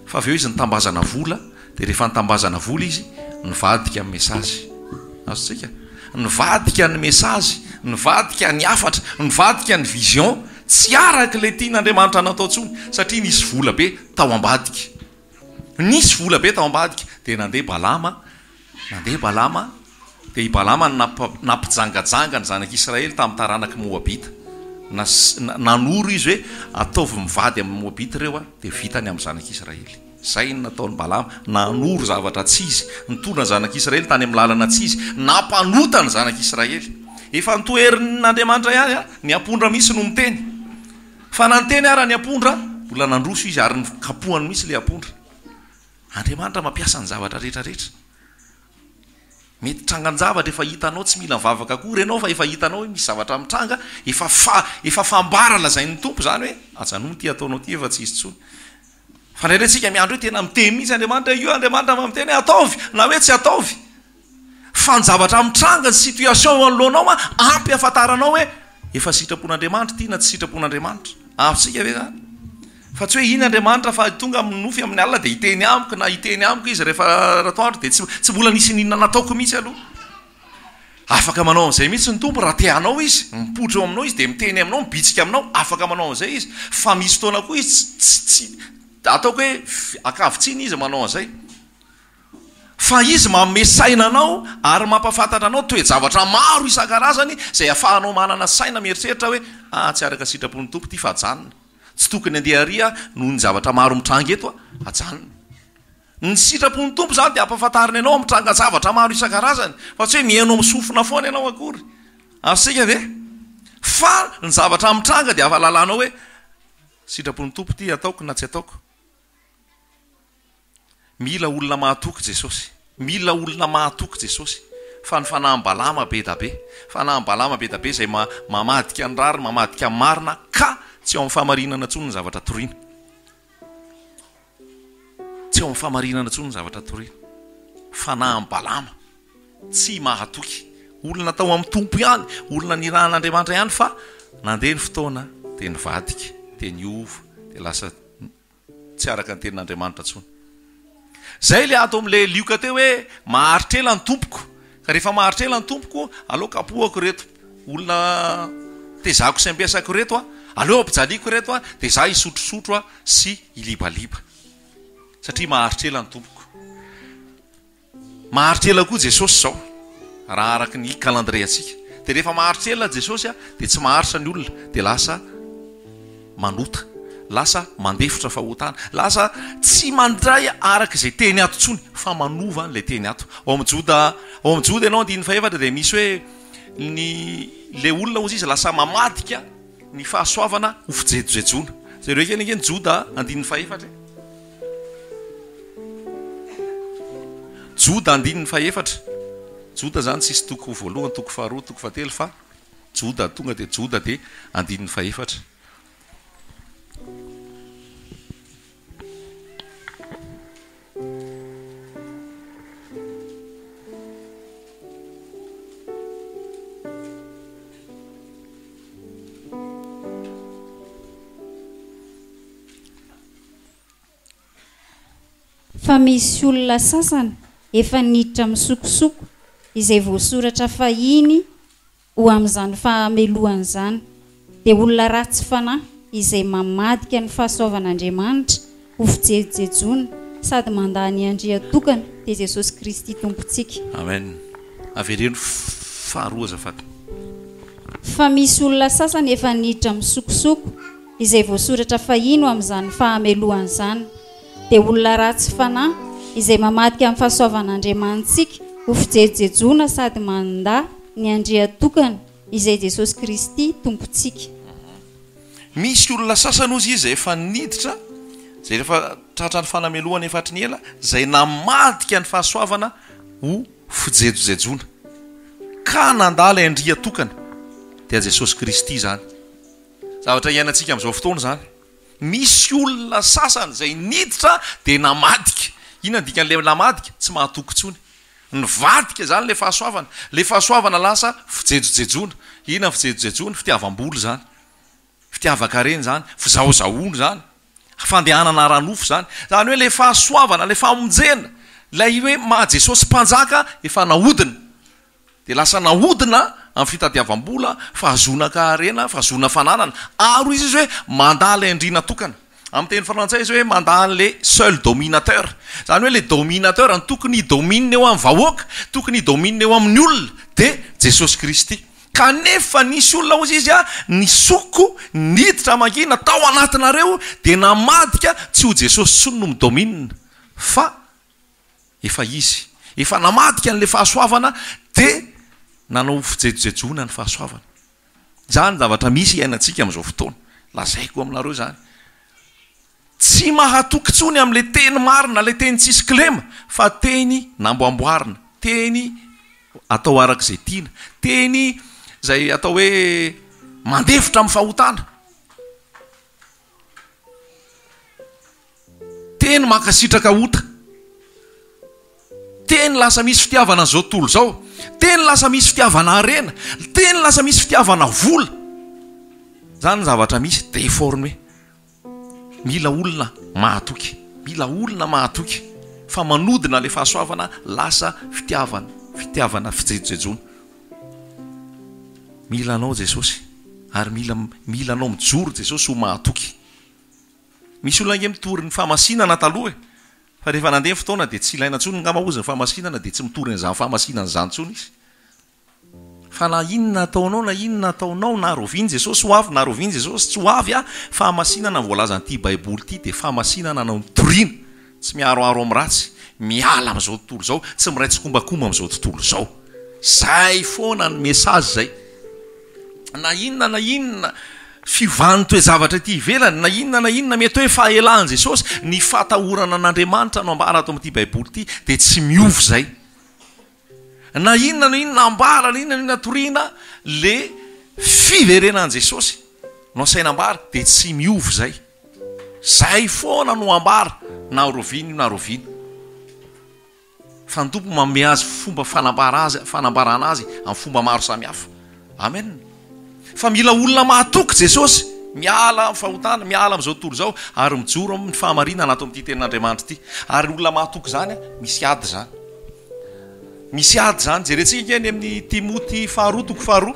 Fa avy eo izy nitambazana vola, dia rehefa nitambazana vola izy, nivadika ny message. Azontsika? Nivadika ny message, nivadika ny hafatra, nivadika ny vision, tsy araka ilay tian'Andriamanitra natao intsony, satria nisy vola be tao ambadika. Nisy vola be tao ambadika, dia nandeha Balama, nandeha Balama, dia i Balama no nampijangajanga ny zanak'Israely tamin'ny taranak'i Moabita. Nas, nanoro izy hoe, Ataovy mivady amin'ny Moabita ireo, dia vitany amin'ny zanak'Israely. Izay no nataon'i Balama, nanoro zavatra tsy izy, nitondra ny zanak'Israely tany amin'ny lalana tsy izy, nampanota ny zanak'Israely. Efa notoherin'Andriamanitra ihany, ny ampondra mihitsy no miteny. Fa na niteny ara ny ampondra, mbola nandroso izy ary nokapohany mihitsy ilay ampondra. Andriamanitra mampiasa ny zavatra rehetra rehetra. Mety trangan-javatra efa hitanao tsy mila mivavaka akory ianao fa efa hitanao hoe misy zavatra mitranga, efa fa efa fambara lazain'ny Tompo izany hoe ajanony ity ataonao ity efa tsy izy intsony. Fa indraindray isika miandry hoe tena miteny mihitsy Andriamanitra, io Andriamanitra mba miteny hoe ataovy na hoe tsy ataovy. Fa ny zavatra mitranga, ny situation eo anoloanao an, ampy ahafantaranao hoe efa sitrapon'Andriamanitra ity na tsy sitrapon'Andriamanitra. Azontsika ve izany? Fa tsy hoe iny Andriamanitra fa tonga amin'ny nofy amin'ny alina dia hiteny amiko na hiteny amiko izy rehefa ratoandro dia tsy tsy mbola nisy n'inona nataoko mihitsy aloha. Afaka manao an'izay mihitsy ny Tompo raha te hanao izy, mipoitra eo aminao izy dia miteny aminao, mibitsika aminao, afaka manao an'izay izy. Fa misy fotoana koa izy tsy tsy tsy ataoko hoe ankavitsiana izy manao an'izay. Fa izy manome saina anao ary mampahafantatra anao toe-javatra maro isan-karazany izay ahafahanao manana saina mieritreritra hoe, ah tsy araka sitrapon'ny Tompo ity fa ajanona. Tsy tokony handeha ary aho noho ny zavatra maro mitranga eto aho, ajanona. Ny sitrapon'ny Tompo izany dia ampahafantariny anao amin'ny trangan-javatra maro isan-karazany, fa tsy hoe mihaino amin'ny sofina foana ianao akory. Azontsika ve? Fa ny zavatra mitranga dia ahalalanao hoe sitrapon'ny Tompo ity ataoko na tsy ataoko. Mila olona mahatoky Jesosy. Mila olona mahatoky Jesosy. Fa ny fanahin'i Balama be da be. Fanahin'i Balama be da be izay mamadika ny rariny, mamadika ny marina ka tsy ao amin'ny fahamarinana intsony ny zavatra torina. Tsy ao amin'ny fahamarinana intsony ny zavatra torina. Fanahin'i Balama. Tsy mahatoky. Olona tao amin'ny Tompo ihany, olona nirahan'Andriamanitra ihany fa nandeha ny fotoana dia nivadika, dia niova, dia lasa tsy araka ny tenin'Andriamanitra intsony. Zay le ato amin'le Lioka teo hoe maharitra ela ny tompoko, ka rehefa maharitra ela ny tompoko, aleo kapohako ireto olona tezako sy ampiasako ireto a, aleo ampijaliako ireto a, dia za hisotrosotro a sy hilibaliba. Satria maharitra ela ny tompoko. Maharitra ela koa Jesosy izao, raha araka ny calendrier-ntsika. Dia rehefa maharitra ela Jesosy dia tsy maharitra ny olona, dia lasa manota, lasa mandefitra fahotana, lasa tsy mandray araka izay teny ato intsony fa manova an'ilay teny ato. Ao amin'ny Joda, ao amin'ny Joda ianao andininy fahefatra dia misy hoe ny ilay olona hozy izy lasa mamadika ny fahasoavana ho fijejojejoana. Jereo kely ange ny Joda andininy fahefatra e. Joda andininy fahefatra. Joda izany tsisy toko voalohany, toko faharoa, toko fahatelo fa Joda tonga dia Joda dia andininy fahefatra. Fa misy olona sasany efa niditra misokosoko izay voasoratra fahiny ho amin'izany fahamelohana izany, dia olona ratsy fanahy izay mamadika ny fahasoavan'Andriamanitra ho fijejojejoana sady mandà ny Andriatokana, dia Jesosy Kristy Tompontsika. Amen. Avereno faharoa azafady. Fa misy olona sasany efa niditra misokosoko Izay voasoratra fahiny ho amin'izany fahamelohana izany, dia olona ratsy fanahy, izay mamadika ny fahasoavan'Andriamanitsika ho fijejojejoana sady mandà ny Andriatokana, izay Jesosy Kristy Tompontsika. Misy olona sasany hozy izy izay efa niditra, izay efa tratran'ny fanamelohana efa hatry ny ela, izay namadika ny fahasoavana ho fijejojejoana, ka nandà ilay Andriatokana, dia Jesosy Kristy izany. Zavatra iainantsika amin'izao fotoana izany. Misy olona sasany izay niditra dia namadika. Inona ny dikan'ilay namadika? Tsy mahatoky intsony. Nivadika izany ilay fahasoavana. Ilay fahasoavana lasa fijejojejoana. Inona ny fijejojejoana? Fitiavam-bola izany. Fitiavan-karena izany. Fizahozahoana izany. Fandehanana ara-nofo izany. Izany hoe ilay fahasoavana, ilay famonjena, ilay hoe maha Jesosy Mpanjaka efa nahodina. Dia lasa nahodina amin'ny fitadiavam-bola, fahazoana karena, fahazoana fananana. Ary hoy izy hoe mandà ilay andriana tokana. Amin'ny teny frantsay izy hoe mandà an'ilay seul dominateur. Izany hoe ilay dominateur no tokony hi-domine eo amin'ny vahoaka, tokony hi-domine eo amin'ny olona, dia Jesosy Kristy. Kanefa nisy olona hozy izy nisoko niditra mangina tao anatinareo dia namadika tsy ho Jesosy intsony no mi-domine fa efa izy. Efa namadika an'ilay fahasoavana dia nanao fijejojejoana ny fahasoavana. Izany zavatra misy iainantsika amin'izao fotoana. Lazaiko aminareo izany. Tsy mahatoky intsony amin'ilay teny marina, ilay teny tsisy kilema, fa teny namboamboarina, teny atao araka izay tiana, teny izay atao hoe mandefitra amin'ny fahotana, teny mankasitraka ota, teny lasa misy fitiavana an'izao tontolo izao, teny lasa misy fitiavana harena, teny lasa misy fitiavana vola. Izany ny zavatra misy, déformé. Mila olona mahatoky, mila olona mahatoky fa manodina ilay fahasoavana lasa fitiavana, fitiavana fijejojejoana. Mila anao Jesosy ary mila mila anao mijoro Jesosy ho mahatoky. Misy olona ange mitory ny fahamasinana taloha e, fa rehefa nandeha ny fotoana dia tsy ilaina intsony angamba hozy ny fahamasinana dia tsy mitory an'izany fahamasinana izany intsony izy. Fa na inona ataonao na inona ataonao na rahoviana Jesosy ho avy na rahoviana Jesosy tsy ho avy a, fahamasinana ny voalazan'ity baiboly ity dia fahamasinana no nitoriana, tsy miharoharo amin'ny ratsy, miala amin'izao tontolo izao, tsy miray tsikombakomba amin'izao tontolo izao. Zay foana ny message zay. Na inona na inona fiovan'ny toe-javatra ety ivelany, na inona na inona mety hoe fahelan'i Jesosy, ny fatahorana an'Andriamanitra no ambara ato amin'ity baiboly ity dia tsy miova izay. Na inona na inona ambara, na inona na inona toriana, le fiverenan'i Jesosy no asaina ambara dia tsy miova izay. Zay foana no ambara na roviana io na roviana. Fa ny Tompo manome azy fomba fanambara azy, fanambarana azy amin'ny fomba maro samihafa. Amen. Fa mila olona mahatoky Jesosy, miala amin'ny fahotana, miala amin'izao tontolo izao ary mijoro amin'ny fahamarinana ato amin'ity tenin'Andriamanitra ity. Ary olona mahatoky izany, misy ady izany. Misy ady izany. Jerentsika ange any amin'ny Timoty faharoa toko faharoa.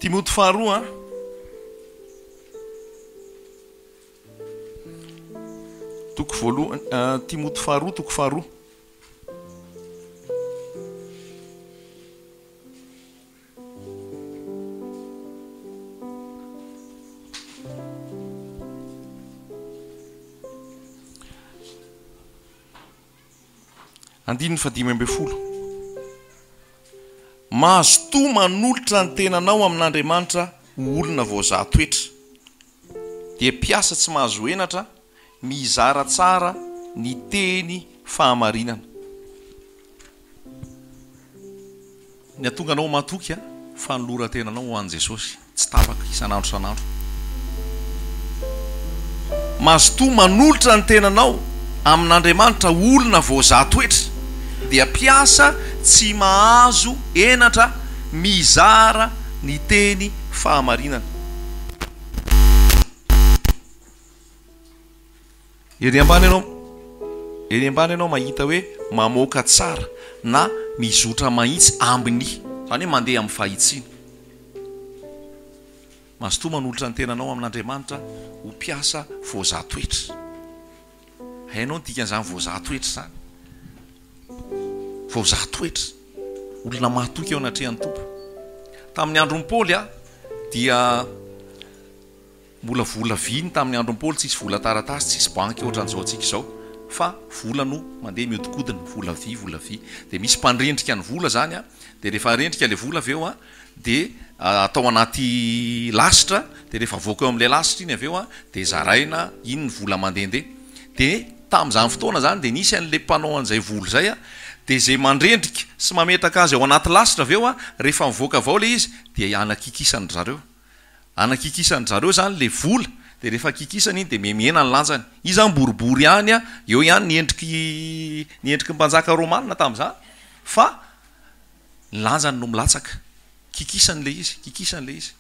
Timoty faharoa toko voalohany, Timoty faharoa toko faharoa. Andininy fahadimy ambin'ny folo. Mazotoa manolotra ny tenanao amin'Andriamanitra ho olona voazaha toetra, dia mpiasa tsy mahazo henatra, mizara tsara ny teny fahamarinana. Ny hahatonga anao matoky fanoloran-tenanao ho an'i Jesosy tsy tapaka isan'andro isan'andro. Mazotoa manolotra ny tenanao amin'Andriamanitra olona voazaha toetra, dia mpiasa tsy mahazo henatra mizara ny teny fahamarinana. Ery ambany ianao, ery ambany ianao mahita hoe mamoaka tsara na mizotra mahitsy amin'ny, izany hoe mandeha amin'ny fahitsiana. Mazotoa manolotra ny tenanao amin'Andriamanitra ho mpiasa voazaha toetra. Hainao ny dikan'izany voazaha toetra izany? Voazaha toetra. Olona mahatoky eo anatrehan'ny Tompo. Tamin'ny andron'i Paoly dia Mbola vola vy ny tamin'ny andron'i Paoly, tsisy vola taratasy, tsisy banky ohatran'izao antsika izao. fa vola no mandeha mihodinkodina, vola vy, vola vy. Dia misy mpandrendrika ny vola izany an, dia rehefa arendrika ilay vola avy eo an, dia atao anaty lasitra, dia rehefa avoaka eo amin'ilay lasitra iny avy eo an, dia zaraina iny ny vola mandehandeha. Dia tamin'izany fotoana izany dia nisy an'ilay mpanao an'izay vola izay an, dia izay mandrendrika sy mametraka azy ao anaty lasitra avy eo an, rehefa mivoaka avy ao ilay izy dia anakikisan-dry zareo. Anakikisan-dry zareo izany ilay vola, dia rehefa kikisana iny dia mihemihena ny lanjany. Izy izany boribory ihany an, eo ihany ny endriky ny endriky ny mpanjaka romana tamin'izany fa ny lanjany no milatsaka. Kikisany ilay izy, kikisany ilay izy.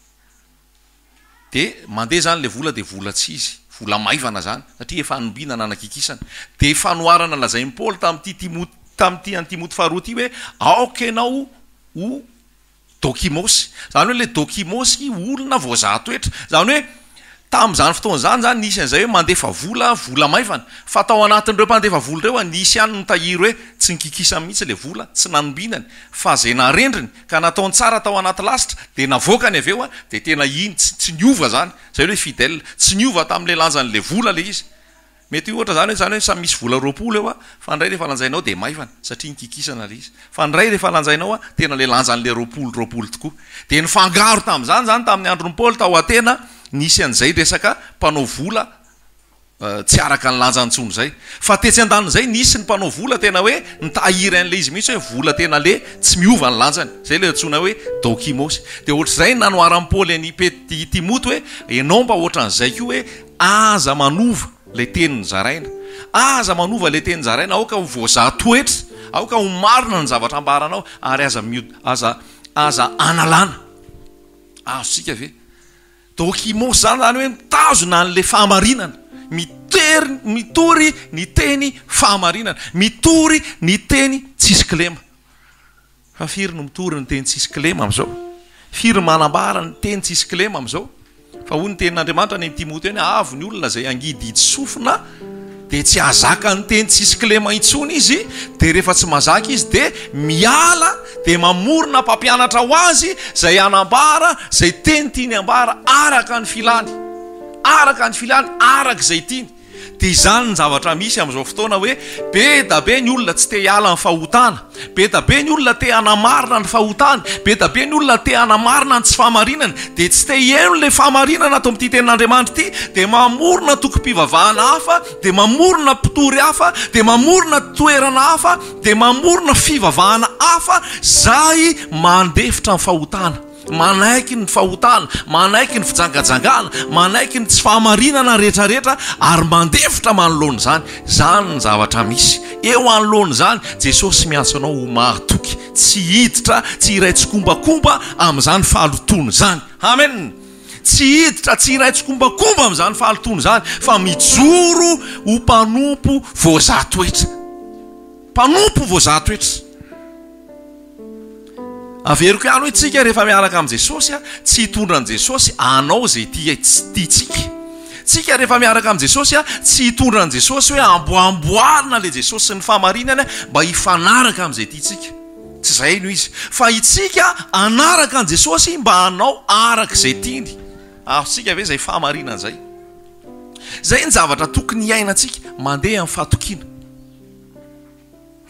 Dia mandeha izany ilay vola dia vola tsy izy, vola maivana izany satria efa anombinana anakikisana. Dia fanoharana lazain'i Paoly tamin'ity Timoty tamin'ity an'i Timoty faharoa ity hoe aoka ianao ho Dokimosy. Izany hoe ilay dokimosy olona voazaha toetra. Izany hoe tamin'izany fotoana izany izany nisy an'izay hoe mandefa vola, vola maivana. Fa tao anatin'ireo mpandefa vola ireo nisy ihany nitahiry hoe tsy nikikisany mihitsy ilay vola, tsy nanombinany fa izay narendriny ka nataony tsara tao anaty lasitra dia navoakany avy eo dia tena iny, tsy tsy niova izany. Izay ilay hoe fidèle. Tsy niova tamin'ilay lanjan'ilay vola ilay izy. Mety ohatra izany hoe izany hoe samy misy vola 20 eo fa ny iray rehefa lanjainao dia maivana satria nikikisana ilay izy. Fa ny iray rehefa lanjainao tena ilay lanjan'ilay 20 20 tokoa. Dia nifangaro tamin'izany izany tamin'ny andron'i Paoly tao Atena nisy an'izay resaka mpanao vola tsy araka ny lanjany intsony izay. Fa tetsy andanin'izay nisy ny mpanao vola tena hoe nitahiry an'ilay izy mihitsy hoe vola tena le tsy miova ny lanjany. Izay ilay antsoina hoe dokimosy. Dia ohatr'izay nanoharan'i Paoly an'i Pet- i Timoty hoe ianao mba ohatran'izay koa hoe Aza manova ilay teny nozaraina. Aza manova ilay teny zaraina. Aoka ho voazaha toetra. Aoka ho marina ny zavatra ambaranao ary aza miod, aza, aza analana. Azontsika ve? Dokimos izany izany hoe mitazona an'ilay fahamarinana. Mitery, mitory ny teny fahamarinana. Mitory ny teny tsisy kilema. Fa firy no mitory ny teny tsisy kilema amin'izao? Firy ny manambara ny teny tsisy kilema amin'izao? Fa hoy ny tenin'Andriamanitra any amin'i Timoty any, Avo ny olona izay hangidihidy sofina, dia tsy hahazaka ny teny tsisy kilema intsony izy, dia rehefa tsy mahazaka izy dia miala, dia mamorona mpampianatra ho azy izay hanambara izay teny tiany hambara araka ny filany, araka ny filany, araka izay tiany. Dia izany ny zavatra misy amin'izao fotoana hoe be da be ny olona tsy te hiala ny fahotana, be da be ny olona te hanamarina ny fahotany, be da be ny olona te hanamarina ny tsy fahamarinany, dia tsy te hihaino ilay fahamarinana ato amin'ity tenin'Andriamanitra ity, dia mamorona tokim-pivavahana hafa, dia mamorona mpitory hafa, dia mamorona toerana hafa, dia mamorona fivavahana hafa izay mandefitra ny fahotana. Manaiky ny fahotana, manaiky ny fijangajangana, manaiky ny tsy fahamarinana rehetrarehetra ary mandefitra manoloana izany. Izany ny zavatra misy. Eo anoloana izany, Jesosy miantso anao ho mahatoky, tsy hiditra, tsy hiray tsikombakomba amin'izany fahalotoana izany. Amen! Tsy hiditra, tsy hiray tsikombakomba amin'izany fahalotoana izany, fa mijoro ho mpanompo voazaha toetra. Mpanompo voazaha toetra. Averiko ihany hoe tsika rehefa miaraka amin'i Jesosy tsy hitondra an'i Jesosy hanao izay tia tiantsika. Tsika rehefa miaraka amin'i Jesosy tsy hitondra an'i Jesosy hoe amboamboarina ilay Jesosy sy ny fahamarinany mba hifanaraka amin'izay tiantsika. Tsy izay no izy. Fa itsika hanaraka an'i Jesosy mba hanao araka izay tiany. Azontsika ve izay fahamarinana izay? Izay ny zavatra tokony hiainantsika, mandeha amin'ny fahatokiana.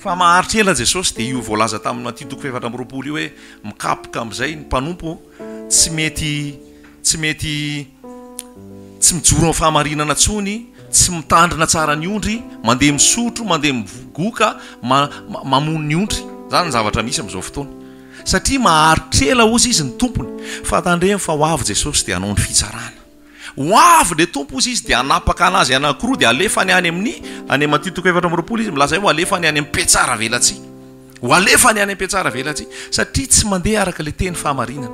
Fa maharitra ela Jesosy dia io voalaza tamin'ny Matio toko faha-24 io hoe mikapoka amin'izay ny mpanompo tsy mety tsy mety tsy mijoro amin'ny fahamarinana intsony, tsy mitandrina tsara ny ondry, mandeha misotro, mandeha migoka, mamono ny ondry. Izany ny zavatra misy amin'izao fotoana. Satria maharitra ela hozy izy ny tompony, fa tandremo fa ho avy Jesosy dia hanao ny fitsarana. Ho avy le Tompo hozy izy dia hanapaka anazy anankiroa dia alefany any amin'ny, any Matio toko 24 izy milaza hoe ho alefany any amin'ny mpiatsara velatsihy. Ho alefany any amin'ny mpiatsara velatsihy satria tsy mandeha araka le teny fahamarinana.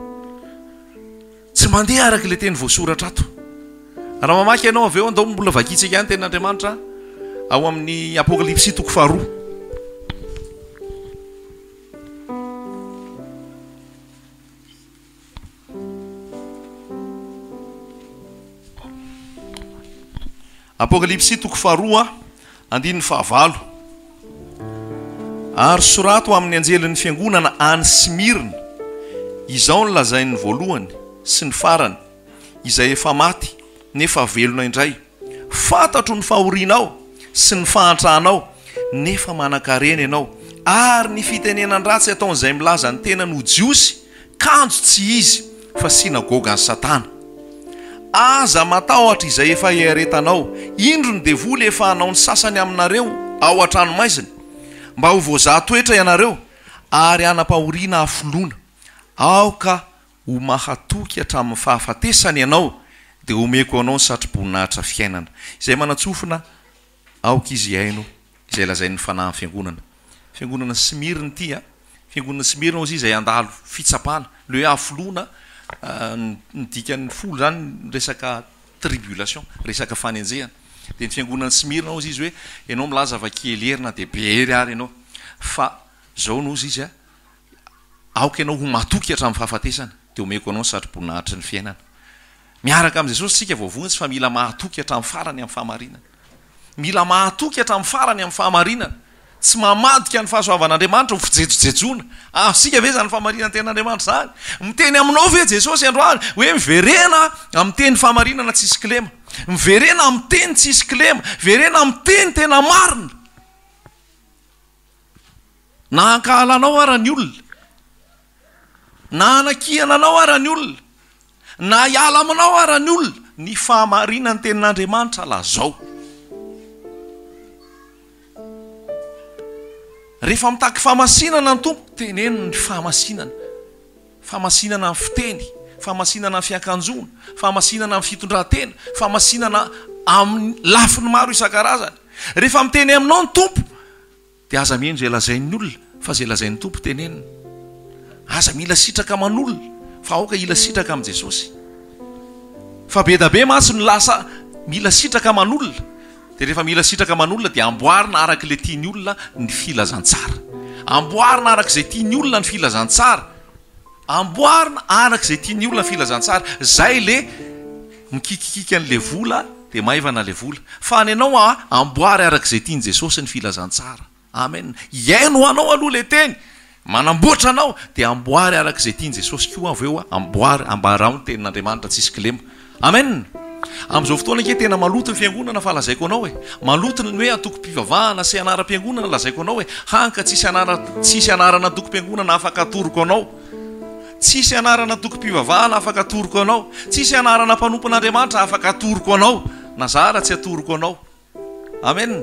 Tsy mandeha araka le teny voasoratra ato. Raha mamaky ianao avy eo, andao mbola vakintsika ihany tenin'Andriamanitra ao amin'ny Apokalypsy toko faharoa. Apokalypsy toko faharoa andininy fahavalo. Ary sorato amin'ny anjelin'ny fiangonana any Smyrna, izao no lazain'ny voalohany sy ny farany, izay efa maty nefa velona indray, Fantatro ny fahorianao. sy ny fahantranao, nefa manan-karena ianao, ary ny fitenenan-dratsy ataon'izay milaza ny tenany ho Jiosy, kanjo tsy izy, fa synagogan'i Satana. Aza matahotra izay efa iaretanao, indro ny devoly efa hanao ny sasany aminareo ao an-tranomaizina, mba ho voazaha toetra ianareo, ary hanam-pahoriana hafoloana. Aoka ho mahatoky hatramin'ny fahafatesana ianao, dia homeko anao ny satroboninahitra fiainana. Izay manan-tsofina, aoka izy hihaino izay lazain'ny Fanahin'ny Fiangonana. Fiangonana Smyrna ity a! Fiangonana Smyrna hozy izay handalo fitsapana. Le hoe hafoloana, ny dikan'ny folo izany resaka tribulation, resaka fanenjehana. Dia ny Fiangonana Smyrna hozy izy hoe, ianao milaza fa kely hery na dia be hery ary ianao, fa izao no hozy izy a, Aoka ianao ho matoky hatramin'ny fahafatesana, dia omeko anao ny satroboninahitry ny fiainana. Miaraka amin'i Jesosy isika voavonjy fa mila mahatoky hatramin'ny farany amin'ny fahamarinana. Mila mahatoky hatramin'ny farany amin'ny fahamarinana. Tsy mamadika ny fahasoavan'Andriamanitra ho fijejojejoana. Azontsika ve izany fahamarinan'ny tenin'Andriamanitra izany? Miteny aminao ve Jesosy androany hoe miverena amin'ny teny fahamarinana tsisy kilema? Miverena amin'ny teny tsisy kilema. Verena amin'ny teny tena marina. Na hankahala anao ara ny olona, na hanakiana anao ara ny olona, na hiala aminao ara ny olona, ny fahamarinan'ny tenin'Andriamanitra lazao. Rehefa mitaky fahamasinana ny Tompo, teneno ny fahamasinana. Fahamasinana amin'ny fiteny, fahamasinana amin'ny fiakanjoana, fahamasinana amin'ny fitondran-tena, fahamasinana amin'ny lafiny maro isan-karazany. Rehefa miteny aminao ny Tompo, Dia aza mihaino izay lazain'ny olona fa izay lazain'ny Tompo tenenina. Aza mila sitraka aman'olona fa aoka hila sitraka amin'i Jesosy. Fa be da be mantsy no lasa mila sitraka aman'olona. Dia rehefa mila sitraka aman'olona dia amboarina araka ilay tian'ny olona ny filazantsara. Amboarina araka izay tian'ny olona ny filazantsara. Amboarina araka izay tian'ny olona ny filazantsara. Izay le mikikikiky an'ilay vola dia maivana ilay vola. Fa ny anao a, amboary araka izay tian'i Jesosy ny filazantsara. Amen. Hihaino ho anao aloha ilay teny, manamboatra anao, dia amboary araka izay tian'i Jesosy koa avy eo, amboary, ambarao ny tenin'Andriamanitra tsisy kilema. Amen! Amin'izao fotoana ange tena maloto ny fiangonana fa lazaiko anao e! Maloto ny hoe antokom-pivavahana sy anaram-piangonana lazaiko anao e! Hany ka tsisy anara tsisy anarana antokom-piangonana afaka atoroko anao. Tsisy anarana antokom-pivavahana afaka atoroko anao. Tsisy anarana mpanompon'Andriamanitra afaka atoroko anao. Na za ara tsy atoroko anao. Amen!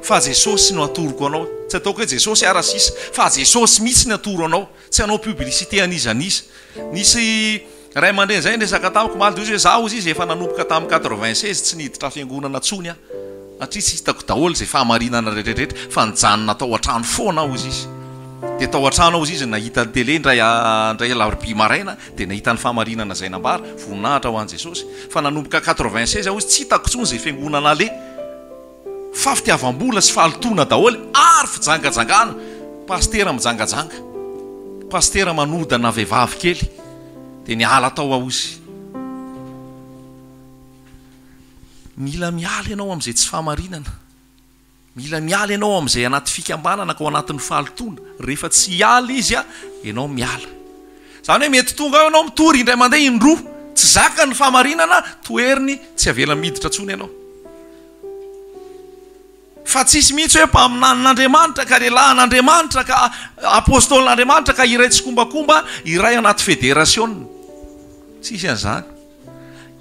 Fa Jesosy no atoroko anao. Tsy ataoko hoe Jesosy ara sisa, fa Jesosy mihitsy ny atoro anao. Tsy hanao publicité an'iza n'iza. Nisy ray aman-dreny izay niresaka tamiko omaly dia hoy izy hoe za hozy izy efa nanomboka tamin'ny 96 tsy niditra fiangonana intsony aho. Satria tsy hitako daholo izay fahamarinana rehetra rehetra fa nijanona tao an-trano foana aho hozy izy. Dia tao an-trano aho hozy izy nahita ny télé indray indray alarobia maraina dia nahita ny fahamarinana izay nambara, voninahitra ho an'i Jesosy. Fa nanomboka 96 aho hozy tsy hitako intsony izay fiangonana aleha. Fa fitiavam-bola sy fahalotoana daholo ary fijangajangana. Pasitera mijangajanga. Pasitera manodana vehivavy kely. Dia niala tao aho hozy. Mila miala ianao amin'izay tsy fahamarinana. Mila miala ianao amin'izay anaty fikambanana ka ao anatin'ny fahalotoana. Rehefa tsy hiala izy, ianao miala. Izany hoe mety tonga ao ianao mitory indray mandeha indroa, tsy zaka ny fahamarinana, toheriny, tsy avela miditra intsony ianao. Fa tsisy mihitsy hoe mpaminanin'Andriamanitra ka lehilahin'Andriamanitra ka apostolin'Andriamanitra ka iray tsikombakomba, iray anaty federasiona. Tsisy an'izany.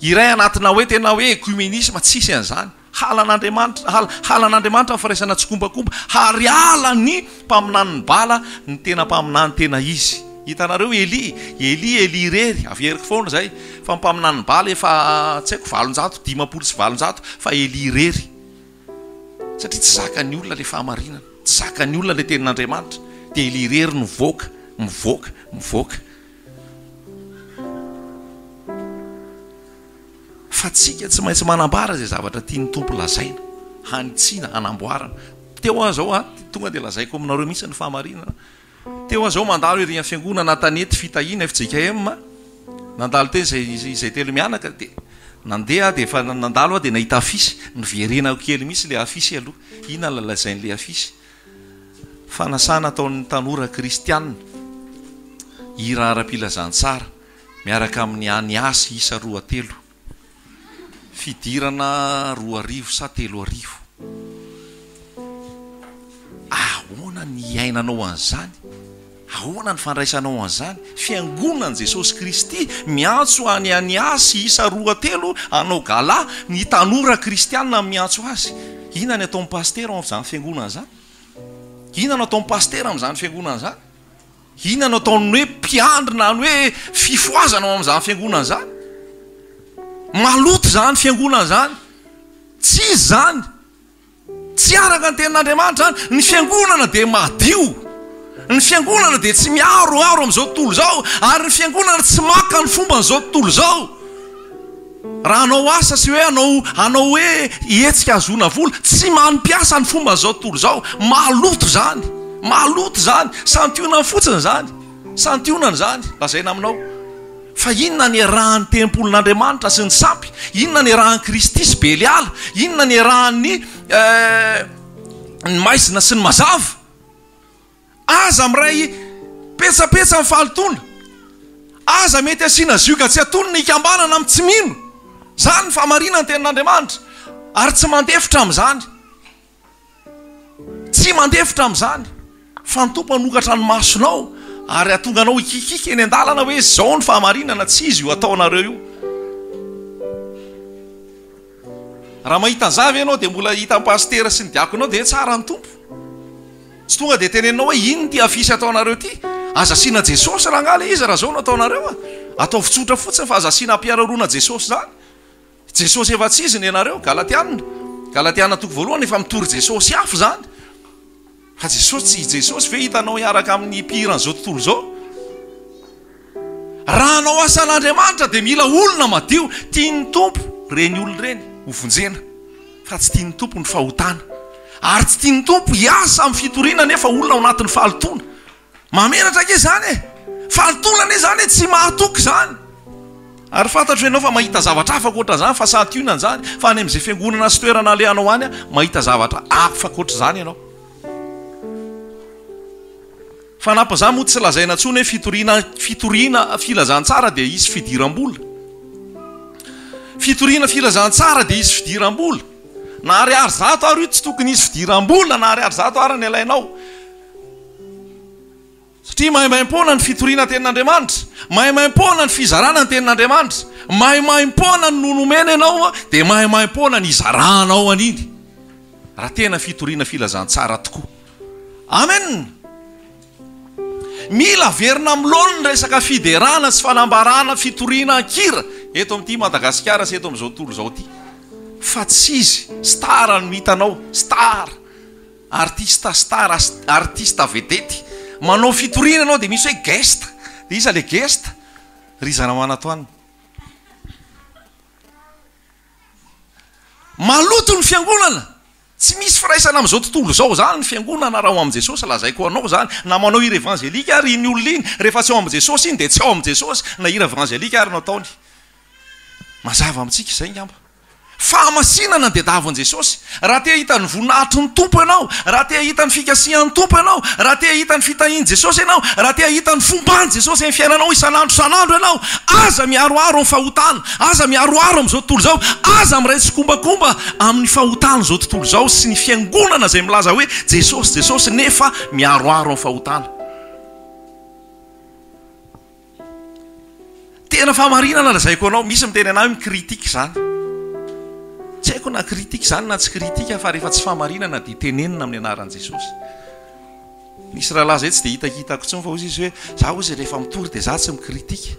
Iray anatina hoe tena hoe ecumenisme, tsisy an'izany. Halan'Andriamanitra, hala, halan'Andriamanitra ny firaisana tsikombakomba, ary halan'ny mpaminanin'i Bala ny tena mpaminany tena izy. Hitanareo Elia, Elia, Elia irery, averiko foana izay, fa ny mpaminanin'i Bala efa tsy haiko 800, 850, fa Elia irery. Satria tsy zakan'ny olona ilay fahamarinana, tsy zakan'ny olona ilay tenin'Andriamanitra, dia Elia irery no mivoaka, mivoaka, mivoaka. Fa tsika tsy maintsy manambara izay zavatra tian'ny Tompo lazaina, hanitsiana, hanamboarana. Teo aho izao an, tonga dia lazaiko aminareo mihitsy ny fahamarinana. Teo aho izao mandalo ery amin'ny fiangonana Antanety Fitahiana fjkm, nandalo teny izay izay telo mianaka dia nandeha aho dia efa nandalo aho dia nahita afisy, niverenako kely mihitsy ilay afisy aloha. Inona no lazain'ilay afisy? Fanasana ataon'ny tanora kristiana, hira ara-pilazantsara. Miaraka amin'ny Aniasy isa roa telo. Fidirana 2000 sa 3000. Ahoana ny hiainanao an'izany? Ahoana ny fandraisanao an'izany? Fiangonan'i Jesosy Kristy miantso an'i Aniasy isa 2 3 hanao gala, ny tanora kristiana miantso azy. Inona ny ataon'ny pasitera ao amin'izany fiangonana izany? Inona no ataon'ny pasitera amin'izany fiangonana izany? Inona no ataon'ny hoe mpiandry na ny hoe fifohazana ao amin'izany fiangonana izany? Maloto izany fiangonana izany. Tsy izy izany. Tsy araka ny tenin'Andriamanitra izany. Ny fiangonana dia madio. Ny fiangonana dia tsy miharoharo amin'izao tontolo izao, ary ny fiangonana tsy maka ny fomban'izao tontolo izao. Raha hanao asa sy hoe hanao hanao hoe hetsika hahazoana vola, tsy mampiasa ny fomban'izao tontolo izao. Maloto izany. Maloto izany. Santionany fotsiny izany. Santionany izany lazaina aminao. Fa inona ny iarahan'ny tempolin'Andriamanitra sy ny sampy? Inona ny iarahan'i Kristy sy Beliala? Inona ny iarahan'ny ny maizina sy ny mazava? Aza miray petsapetsa ny fahalotoana. Aza mety asiana zioga tsy atonina hikambanana amin'ny tsy mino. Izany ny fahamarinan'ny tenin'Andriamanitra. Ary tsy mandefitra amin'izany. Tsy mandefitra amin'izany fa ny Tompo hanokatra ny masonao ary hahatonga anao hikikiky eny an-dalana hoe izao ny fahamarinana, tsy izy io ataonareo io. Raha mahita an'izany ve ianao dia mbola hita ny pasitera sy ny diakonao dia hoe tsara ny Tompo. Tsy tonga dia teneninao hoe inona ity afisy ataonareo ity? Aza asiana Jesosy rangahy ilay izy raha izao no ataonareo a! Ataovy tsotra fotsiny fa aza asiana ampiararoana Jesosy izany. Jesosy efa tsy izy ny anareo, Galatiana, Galatiana toko voalohany efa mitory Jesosy hafa izany. Fa Jesosy tsy i Jesosy ve hitanao hiaraka amin'ny mpihiran'izao tontolo izao? Raha hanao asan'Andriamanitra dia mila olona madio, tian'ny Tompo ireny olona ireny ho vonjena, fa tsy tian'ny Tompo ny fahotana. Ary tsy tian'ny Tompo hiasa amin'ny fitoriana nefa olona ao anatin'ny fahalotoana. Mahamenatra ange izany e! Fahalotoana anie izany e! Tsy mahatoky izany. Ary fantatro ianao fa mahita zavatra hafa ankoatran'izany, fa santionany izany, fa any amin'izay fiangonana sy toerana alehanao any, mahita zavatra hafa ankoatr'izany ianao. Fanampin'izany moa tsy lazaina intsony hoe fitoriana fitoriana filazantsara dia hisy fidiram-bola. Fitoriana filazantsara dia hisy fidiram-bola. Na ariary zato ary io tsy tokony hisy fidiram-bola na ariary zato ary ny alainao. Satria maimaimpoana ny fitoriana tenin'Andriamanitra, maimaimpoana ny fizarana ny tenin'Andriamanitra, maimaimpoana no nomena ianao dia maimaimpoana ny hizaranao an'iny. Raha tena fitoriana filazantsara tokoa. Amen! Mila averina amin'ny laoniny ny resaka fiderana sy fanambarana fitoriana an-kira eto amin'ity Madagasikara sy eto amin'izao tontolo izao ity. Fa tsy izy, star no hitanao, star. Artista star, artista vedety. Manao fitoriana ianao dia misy hoe guest. Dia iza ilay guest? Ry Zanamanatoanina. Maloto ny fiangonana. Tsy misy firaisana amin'izao tontolo izao izany ny fiangonana raha ao amin'i Jesosy, lazaiko anao izany. Na manao hira evangelika ary iny olona iny, rehefa tsy ao amin'i Jesosy iny dia tsy ao amin'i Jesosy, na hira evangelika ary no ataony. Mazava amintsika izay angamba. Fahamasinana ny diadavin'i Jesosy. Raha te hahita ny voninahitry ny Tompo ianao, raha te hahita ny fikasihan'ny Tompo ianao, raha te hahita ny fitahian'i Jesosy ianao, raha te hahita ny fomban'i Jesosy amin'ny fiainanao isan'andro isan'andro ianao, aza miharoharo amin'ny fahotana, aza miharoharo amin'izao tontolo izao, aza miray tsikombakomba amin'ny fahotan'izao tontolo izao sy ny fiangonana izay milaza hoe Jesosy, Jesosy nefa miharoharo amin'ny fahotana. Tena fahamarinana lazaiko anao, misy miteny anah hoe mi-critique izany. Tsy haiko na critique izany na tsy critique fa rehefa tsy fahamarinana dia tenenina amin'ny anaran'i Jesosy. Nisy rahalahy izay tsy dia hitakitako intsony fa hoy izy hoe za hozy rehefa mitory dia za tsy mi-critique.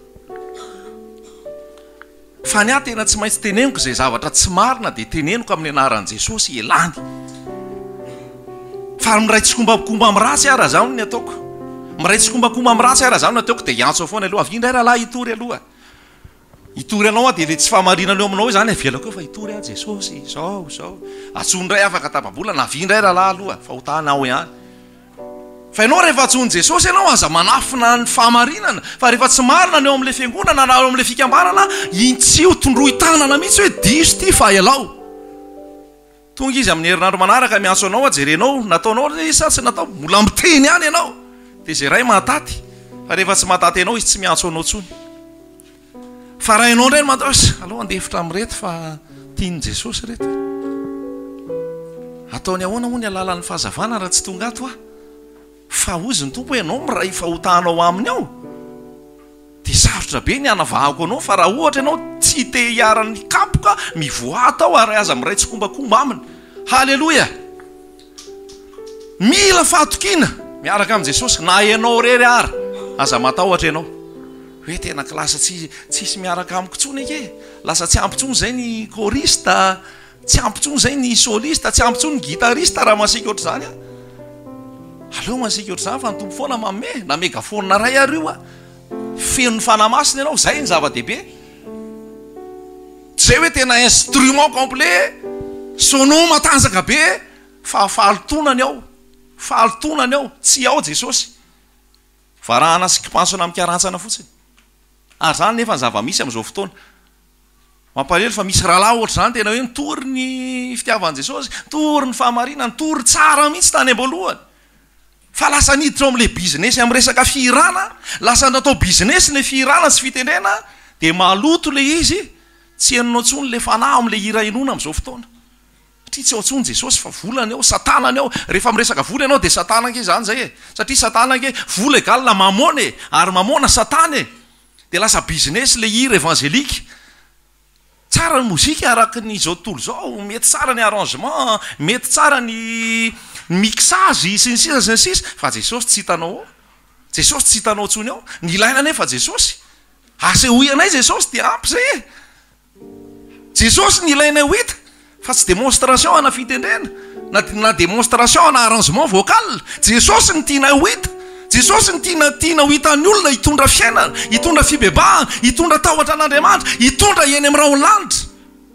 Fa ny ahy tena tsy maintsy teneniko izay zavatra tsy marina dia teneniko amin'ny anaran'i Jesosy elany. Fa miray tsikombakomba amin'ny ratsy ara zaho ny ataoko. Miray tsikombakomba amin'ny ratsy ara zaho ny ataoko dia hiantso aho foana aloha. Avia indray rahalahy hitory aloha. Hitory anao aho dia ilay tsy fahamarinana eo aminao io izany avelako eo fa hitory aho Jesosy izao izao. Antsoy indray afaka tapa-bolana avia indray rahalahy aloha fahotana ao ihany. Fa ianao rehefa antsoin'i Jesosy ianao aza manafina ny fahamarinana fa rehefa tsy marina ny eo amin'ilay fiangonana na eo amin'ilay fikambanana intsio tondroy tanana mihitsy hoe diso ity fa ialao. Tonga izy amin'ny herinandro manaraka miantso anao jerenao nataonao ilay izy sa tsy natao mbola miteny ihany ianao dia izay ray mahataty fa rehefa tsy mahataty anao izy tsy miantso anao intsony. Fa raha ianao indray no manda osa, aleo handefitra amin'ireto fa tian'i Jesosy ireto e. Ataony ahoana moa ny alalan'ny fahazavana raha tsy tonga ato aho? Fa hozy ny Tompo hoe ianao miray fahotanao aminy ao dia sarotra be ny hanavahako anao fa raha ohatra ianao tsy te hiharan'ny kapoka mivoaha tao ary aza miray tsikombakomba aminy. Haleloia! Mila fahatokiana miaraka amin'i Jesosy na ianao irery ara aza matahotra ianao hoe tena classe tsy tsisy miaraka amiko intsony ange lasa tsy ampy intsony izay ny choriste Tsy ampy intsony izay ny soliste, tsy ampy intsony ny guitariste raha masiaka ohatr'izany an! Aleo masiaka ohatr'izany fa ny Tompo foana manome, na megaphone iray ary io an! Feno ny Fanahy Masina ianao, izay ny zava-dehibe. Tsy izay hoe tena instrument complet, sono matanjaka be, fa fahalotoana ny ao, fahalotoana ny ao, tsy ao Jesosy. Varahana sy kipantsona mikarantsana fotsiny. Ary izany nefa ny zava-misy amin'izao fotoana. Mampalahelo fa misy rahalahy ohatr'izany tena hoe nitory ny fitiavan'i Jesosy, nitory ny fahamarinana, nitory tsara mihitsy tany am-boalohany. Fa lasa niditra ao amin'ilay business amin'ny resaka fihirana, lasa natao business ilay fihirana sy fitendrena, dia maloto ilay izy, tsy henonao intsony ilay fanahy ao amin'ilay hira henoina amin'izao fotoana. Satria tsy ao intsony Jesosy fa vola ny ao, satana ny ao. Rehefa miresaka vola ianao dia satana ange izany izay e. Satria satana ange, vola égale mamôna e, ary mamôna satana e. Dia lasa business ilay hira evangelique. Tsara ny mozika araka ny izao tontolo izao, mety tsara ny arrangement, mety tsara ny mixage sy ny sisa sy ny sisa, fa Jesosy tsy hitanao ao. Jesosy tsy hitanao intsony ao. Ny ilaina anefa Jesosy. Asehoy anay Jesosy dia ampy izay e. Jesosy ny ilainay ho hita fa tsy démonstration ana fitendrena na na démonstration ana arrangement vocal. Jesosy ny tianay ho hita. Jesosy ny tiana tiana ho hitan'ny olona hitondra fiainana, hitondra fibebahana, hitondra tahotra an'Andriamanitra, hitondra eny amin'ny rahon'ny lanitra.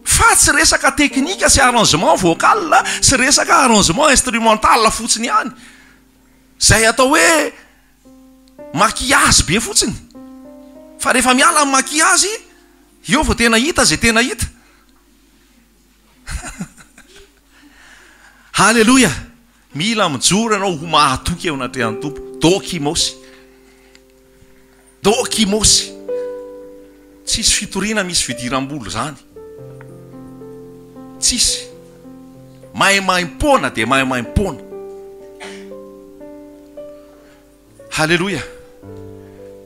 Fa tsy resaka teknika sy arrangement vocal sy resaka arrangement instrumental fotsiny ihany. Izay atao hoe maquillage be fotsiny. Fa rehefa miala ny maquillage Eo vao tena hita izay tena hita. Haleloia! Mila mijoro ianao ho mahatoky eo anatrehan'ny Tompo. Dokimosy. Dokimosy. Tsisy fitoriana misy fidiram-bola izany. Tsisy. Maimaimpoana dia maimaimpoana. Haleloia!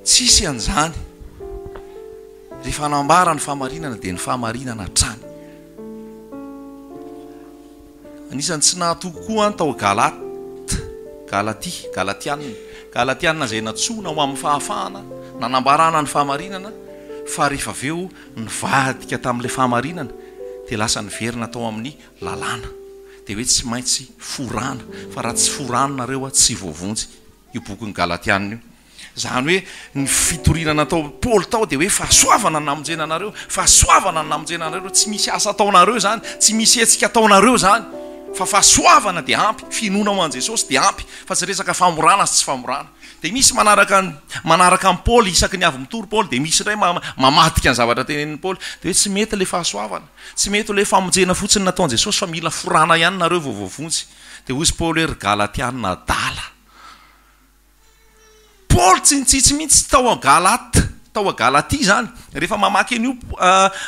Tsisy an'izany. Rehefa hanambara ny fahamarinana dia ny fahamarinana hatrany. Anisan'ny tsy nahatoky koa an tao Galat, Galatia, Galatiana. Galatiana izay nantsoina ho amin'ny fahafahana, nanambarana ny fahamarinana, fa rehefa avy eo nivadika tamin'ilay fahamarinana dia lasa niverina tao amin'ny lalàna. Dia hoe tsy maintsy forana, fa raha tsy forana nareo tsy voavonjy. Io bokin'ny Galatiana io. Izany hoe ny fitoriana natao Paoly tao dia hoe fahasoavana ny namonjena anareo, fahasoavana ny namonjena anareo, tsy misy asa ataonareo izany, tsy misy hetsika ataonareo izany, fa fahasoavana dia ampy, finoana ho an'i Jesosy dia ampy, fa tsy resaka famorana sy tsy famorana. Dia misy manaraka ny manaraka an'i Paoly isaky ny avy mitory Paoly dia misy indray mamadika ny zavatra tenenin'i Paoly. Dia hoe tsy mety ilay fahasoavana, tsy mety ilay famonjena fotsiny nataon'i Jesosy fa mila forana ihany nareo vao voavonjy. Dia hoy Paoly hoe ry Galatiana adala. Paoly tsy nitsitsy mihitsy tao a Galate, tao a Galatia izany. Rehefa mamaky an'io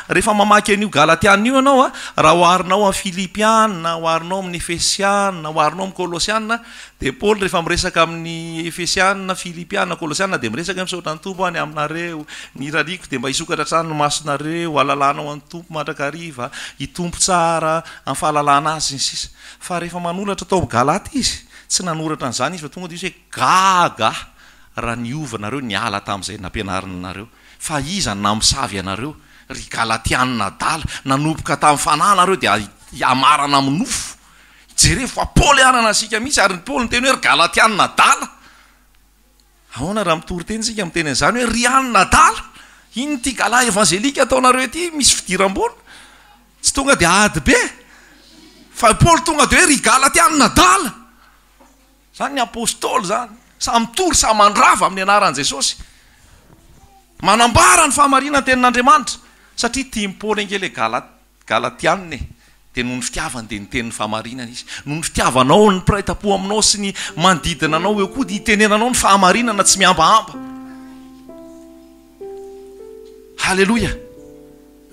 rehefa mamaky an'io Galatiana io ianao a, raha oharinao amin'ny Filipiana, oharinao amin'ny Efesiana, oharinao amin'ny Kolosiana, dia Paoly rehefa miresaka amin'ny Efesiana, Filipiana, Kolosiana dia miresaka hoe misaotra ny Tompo aho ny aminareo, ny irariako dia mba hisokatra hatrany ny masonareo, hahalalana an'ny Tompo mandrakariva, hitombo tsara amin'ny fahalalana Azy, sy ny sisa. Fa rehefa manoratra tao amin'ny Galate izy, tsy nanoratra an'izany izy fa tonga dia izy hoe gaga aho raha niova nareo niala tamin'izay nampianarina anareo. Fa iza no namosavy anareo, ry Galatianina adala? Nanomboka tamin'ny fanahy nareo dia hamarana amin'ny nofo. Jerevo fa Paoly anana antsika mihitsy ary ny Paoly niteny hoe ry Galatianina adala. Ahoana raha mitory teny isika miteny an'izany hoe ry anona adala? Inona ity gala evangelika ataonareo ity misy fidiram-bola? Tsy tonga dia ady be fa i Paoly tonga dia hoe ry Galatianina adala. Izany ny apostoly izany. Samy mitory, samy mandrava amin'ny anaran'i Jesosy. Manambara ny fahamarinan'ny tenin'Andriamanitra. Satria tian'i Paoly ange ilay Galatianina e. Dia noho ny fitiavany dia niteny ny fahamarinana izy. Noho ny fitiavanao ny mpiray tampo aminao sy ny manodidina anao eo koa dia itenenanao ny fahamarinana tsy mihambahamba. Haleloia!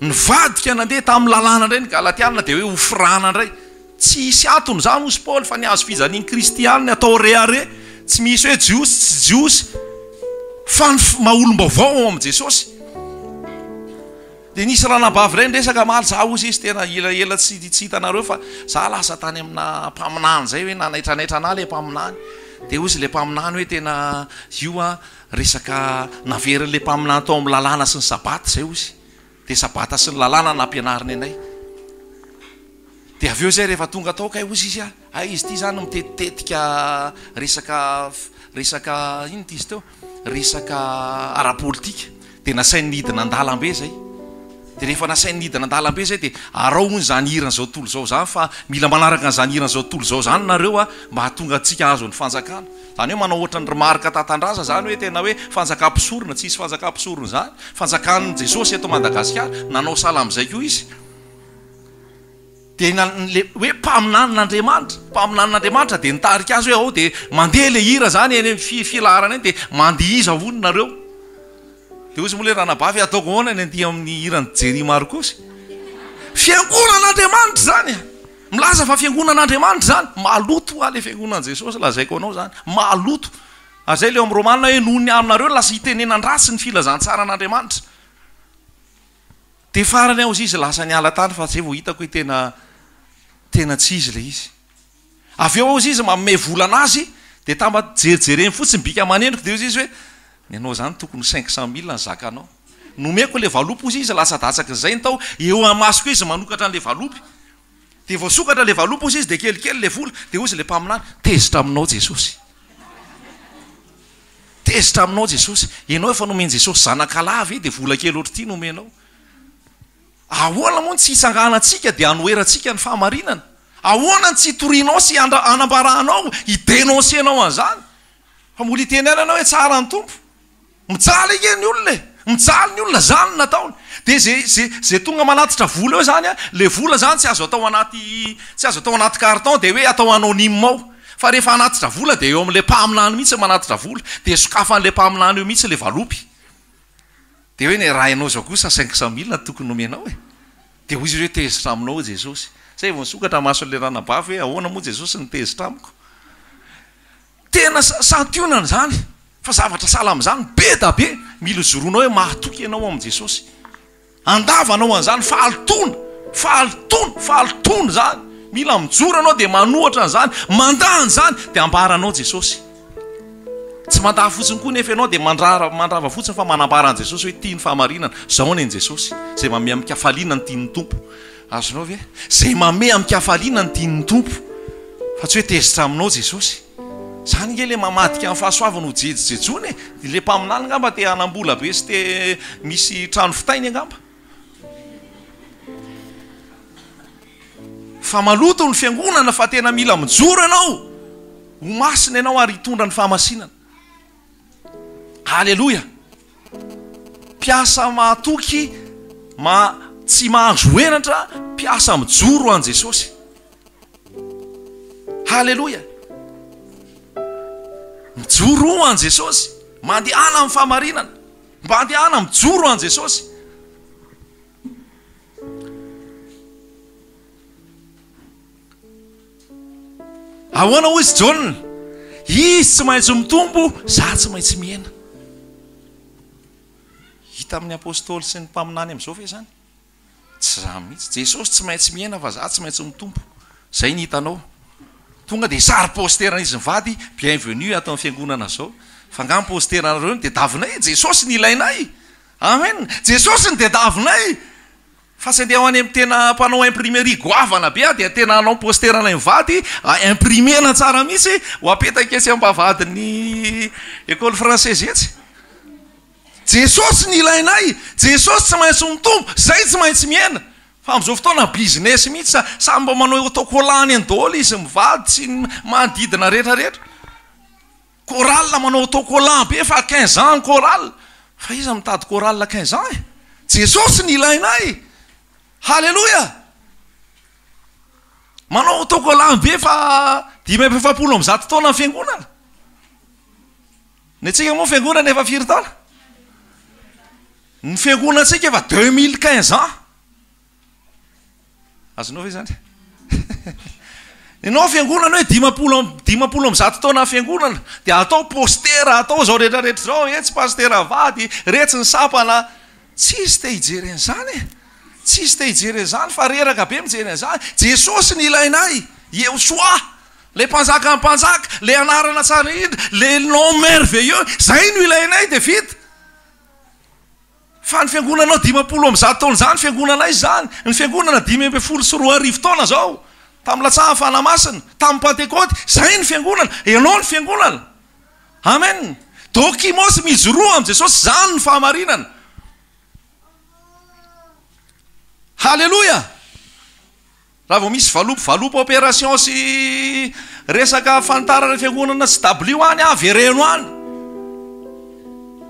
Nivadika nandeha tamin'ny lalàna indray ny Galatiana dia hoe hofirana indray. Tsy hisy antony izany hozy Paoly fa ny hazo fijalian'i Kristy ihany ny atao rehareha. Tsy misy hoe Jiosy tsy Jiosy fa ny maha olom-baovao ao amin'i Jesosy. Dia nisy ranabavy iray niresaka omaly, za hozy izy tena elaela tsy tsy hitanareo fa za lasa tany amina mpaminany zay hoe nanaitranaitra anah le mpaminany. Dia hozy le mpaminany hoe tena io an resaka naverin'le mpaminany tao amin'ny lalàna sy ny sabata zay hozy. Dia sabata sy ny lalàna nampianariny anay. Dia avy eo izay rehefa tonga tao kay hozy izy a, hay izy ity izany mitetitetika resaka resaka inona ity izy teo? Resaka ara-politika. Dia nasainy nidina an-dalambe izay. Dia rehefa nasainy nidina an-dalambe izay dia arao hono izany hiran'izao tontolo izao izany fa mila manaraka an'izany hiran'izao tontolo izao izany nareo a, mba hahatonga antsika hahazo ny fanjakana. Izany hoe manao ohatran'i ry Marc Tatandraza izany hoe tena hoe fanjakam-pisorona, tsy hisy fanjakam-pisorona izany. Fanjakan'i Jesosy eto Madagasikara, nanao sahala amin'izay koa izy. Dia na le hoe mpaminanin'Andriamanitra, mpaminanin'Andriamanitra dia nitarika azy hoe ao dia mandeha le hira zany eny amin'ny filaharana eny dia mandihiza hono nareo. Dia hozy moa le ranabavy ataoko ahoana ny andihy amin'ny hiran'i Jerry Marcos? Fiangonan'Andriamanitra zany e! Milaza fa fiangonan'Andriamanitra zany. Maloto hoa le fiangonan'i Jesosy lazaiko anao zany. Maloto. Ary zay le ao amin'ny Romana hoe noho ny aminareo lasa itenenan-dratsy ny filazantsaran'Andriamanitra. Dia farany aho izy lasa niala tany fa zay vao hitako hoe tena tena tsy izy ilay izy. Avy eo aho izy manome vola anazy dia tamba jerijereny fotsiny bika aman'endriko dia hoy izy hoe ny anao izany tokony ho 500 mille ny zakanao. Nomeko ilay valopy hozy izy latsaddatsakin'izay ny tao eo amasoko eo izy manokatra an'ilay valopy. Dia voasokatra ilay valopy hozy izy dia kelikely ilay vola dia hozy ilay mpaminany tezitra aminao Jesosy. Tezitra aminao Jesosy. Ianao efa nomen'i Jesosy zanakalahy ve dia vola kely ohatr'ity no omenao? Ahoana moa no tsy hitsanganantsika dia hanoherantsika ny fahamarinana? Ahoana no tsy hitorianao sy hanambaranao, hi-denoncer-nao an'izany? Fa mbola hiteny ihany ianao hoe tsara ny Tompo. Mijaly ange ny olona e! Mijaly ny olona, zany no nataony. Dia ze ze ze tonga manatitra vola eo zany an, le vola zany tsy azo atao anaty tsy azo atao anaty carton dia hoe atao anonyme ao. Fa rehefa hanatitra vola dia eo amin'ilay mpaminany mihitsy manatitra vola. Dia sokafan'ilay mpaminany eo mihitsy ilay valopy. Dia hoe ny raha ianao izao kosa 500 mille no tokony nomenao e! Dia hoy izy hoe tezitra aminao Jesosy. Zay vao nisokatra mason'ilay ranabavy hoe ahoana moa Jesosy no tezitra amiko. Tena santionany izany fa zavatra sahala amin'izany be da be mila ijoroanao hoe mahatoky ianao amin'i Jesosy. Andavanao an'izany fahalotoana, fahalotoana, fahalotoana izany. Mila mijoro ianao dia manohatra an'izany, mandà an'izany dia ambaranao Jesosy. Tsy mandà fotsiny koa nefa ianao dia mandrara mandrava fotsiny fa manambara an'i Jesosy hoe tia ny fahamarinana. Izao anie ny Jesosy, izay manome amin-kafaliana ny tian'ny Tompo. Azonao ve? Izay mamehy amin-kafaliana ny tian'ny Tompo, fa tsy hoe tezitra aminao Jesosy. Izany ange ilay mamadika ny fahasoavana ho jejojejoana e! Ilay mpaminany angamba te hanam-bola be sy te misy trano fitainy angamba. Fa maloto ny fiangonana fa tena mila mijoro ianao, ho masina ianao ary hitondra ny fahamasinana. Aleloia! Mpiasa mahatoky ma tsy mahazo henatra, mpiasa mijoro ho an'i Jesosy. Haleloia! Mijoro ho an'i Jesosy, mandehana amin'ny fahamarinana, mba andehana mijoro ho an'i Jesosy. Ahoana hoy izy Jaona? Izy tsy maintsy mitombo, za tsy maintsy mihena. Hita amin'ny apostoly sy ny mpaminany amin'izao ve izany? Tsy izany mihitsy. Jesosy tsy maintsy mihena fa za tsy maintsy mitombo. Izay ny hitanao. Tonga dia sary poster-n'izy mivady, bienvenue ato amin'ny fiangonana izao. Fa angaha ny poster-nareo no tediavinay? Jesosy no ilainay. Amen. Jesosy no tediavinay. Fa tsy andeha ho any amin'ny tena mpanao imprimerie goavana be aho dia tena hanao poster anay mivady, imprimer-na tsara mihitsy ho apetaka etsy ambavahadin'ny école française etsy. Jesosy no ilainay, Jesosy tsy maintsy mitombo, zay tsy maintsy mihena. Fa amin'izao fotoana business mihitsy, samy mba manao autocollant any daholo izy mivady sy ny manodidina rehetra rehetra. Chorale manao autocollant be fa 15 ans ny chorale. Fa iza mitady chorale 15 ans e? Jesosy no ilainay. Haleloia! Manao autocollant be fa 145 taona ny fiangonana. Ny antsika moa fiangonana efa firy taona? Ny fiangonantsika efa 2015 ans. Azonao ve izany? Ianao fiangonana hoe 150 am 150 taona fiangonana dia atao poster atao izao rehetra rehetra izao, etsy pasitera vady, retsy ny sampana. Tsisy te hijery an'izany e! Tsisy te hijery an'izany fa reraka be mijery an'izany. Jesosy no ilainay, Yehoshuah, ilay mpanjakan'ny mpanjaka, ilay anarana tsara indrindra, le nom merveilleux, izay no ilainay dia vita. Fa ny fiangonanao 150 taona izany, fiangonanay izany, ny fiangonana 2015 taona izao, tamin'ny latsahan'ny Fanahy Masina, tamin'ny Pantekoty, izay ny fiangonana, ianao ny fiangonana. Amen. Dokimos, mijoroa amin'i Jesosy, izany ny fahamarinana. Haleloia! Raha vao misy valopy valopy opération sy resaka fanitarana fiangonana sy dabilio any avereno any.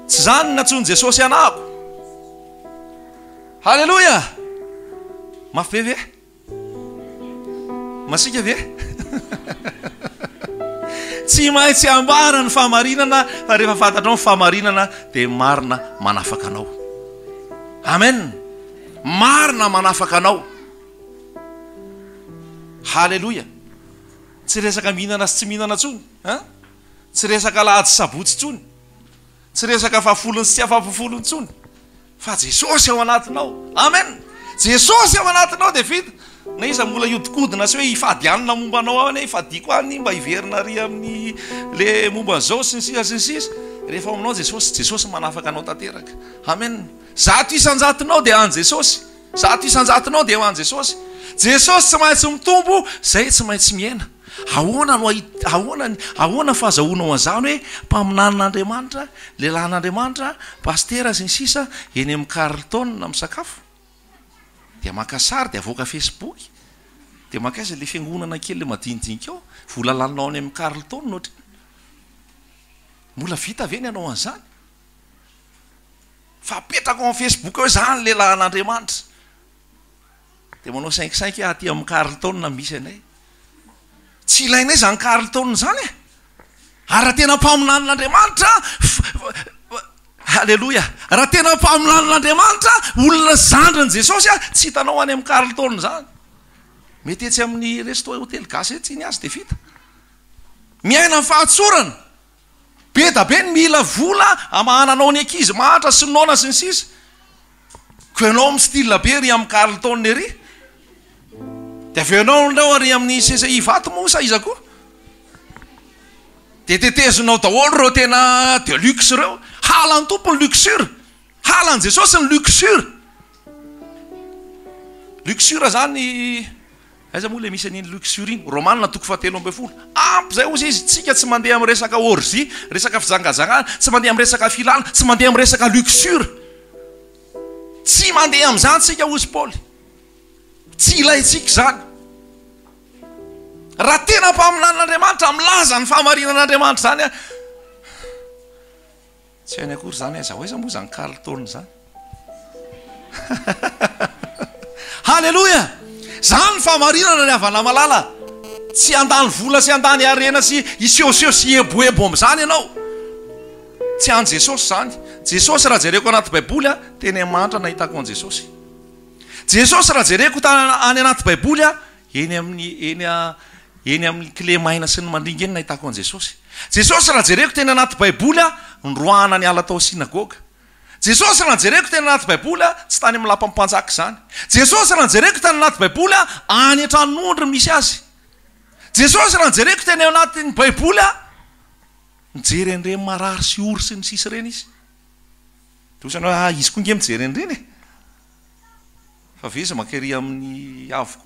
Tsy zany ny nantsoin'i Jesosy anahako. Haleloia! Mafy be ve? Masiaka ve? Tsy maintsy ambara ny fahamarinana fa rehefa fantatrao ny fahamarinana dia marina manafaka anao. Amen. Marina manafaka anao. Haleloia! Tsy resaka mihinana sy tsy mihinana intsony an! Tsy resaka alahady sy sabotsy intsony. Tsy resaka fahafolony sy tsy afahafolony intsony. Fa Jesosy ao anatinao. Amen! Jesosy ao anatinao dia vita. Na iza mbola hiodikodina sy hoe hifady hanina momba anao ao anie, hifadiako any mba hiverina ary amin'ny le momba an'izao sy ny sisa sy ny sisa. Rehefa ao aminao Jesosy, Jesosy manafaka anao tanteraka. Amen! 100%-nao dia an'i Jesosy. 100%-nao dia ho an'i Jesosy. Jesosy tsy maintsy mitombo, zay tsy maintsy mihena. Ahoana no ahoana ny ahoana ny fahazahoanao an'izany hoe mpaminanin'Andriamanitra, lehilahin'Andriamanitra, pasitera sy ny sisa eny amin'ny Carlton misakafo? Dia maka sary dia avoaka Facebook. Dia mankaiza ilay fiangonana kely madinidinika ao? Vola laninao any amin'ny Carlton ohatr'inona? Mbola vita ve ny hanao an'izany? Fa apetrako ao amin'ny Facebook hoe za ny lehilahin'Andriamanitra. Dia manao cinq cinq aho aty amin'ny Carlton misy anay. Tsy ilainay izany Carlton izany e. Ary raha tena mpaminanin'Andriamanitra, Aleloia, raha tena mpaminanin'Andriamanitra, olona zandrin'i Jesosy, tsy hitanao any amin'ny Carlton izany. Mety etsy amin'ny resto hotely gasy etsy iny azy dia vita. Miaina amin'ny fahatsorana. Be da be ny mila vola amahananao ny ankizy mahantra sy noana sy ny sisa. Ko ianao mi style be ery amin'ny Carlton ery. Dia avy eo ianao indreo ary amin'ny CCI Ivato moa sa iza koa? Dia tetezinao daholo ireo tena de luxe ireo. Halan'ny Tompo ny luxure. Halan'i Jesosy ny luxure. Luxure zany Aiza moa ilay misy an'iny luxury iny? Romana toko fahatelo ambin'ny folo. Ampy izay hozy izy, tsika tsy mandeha amin'ny resaka orgie, resaka fijangajangana, tsy mandeha amin'ny resaka filana, tsy mandeha amin'ny resaka luxure. Tsy mandeha amin'izany tsika hozy Paoly. Tsy ilaintsika izany. Raha tena mpaminanin'Andriamanitra milaza ny fahamarinan'Andriamanitra izany a, Tsy hainy akory izany aiza ho aiza moa izany Carlton izany. Haleloia! Izany ny fahamarinana ry havana malala. Tsy handany vola sy handany harena sy hisehoseho sy hieboebo amin'izany ianao. Tsy an'i Jesosy izany. Jesosy raha jereko anaty Baiboly a, teny mahantra nahitako an'i Jesosy. Jesosy raha jereko any anaty Baiboly a, Eny amin'ny eny a eny amin'ny kilemaina sy ny mandringa eny nahitako an'i Jesosy. Jesosy raha jereko teny anaty baiboly a, noroahana niala tao synagoga. Jesosy raha jereko teny anaty baiboly a, tsy tany amin'ny lapan'ny mpanjaka izany. Jesosy raha jereko tany anaty baiboly a, any an-tranon'ondry misy azy. Jesosy raha jereko teny anatin'ny baiboly a, mijery an'ireny marary sy ory sy ny sisa ireny izy. Dia hoy ianao hoe, ah izy koa nge mijery an'ireny e. Fa ve izy mankery amin'ny avo koa?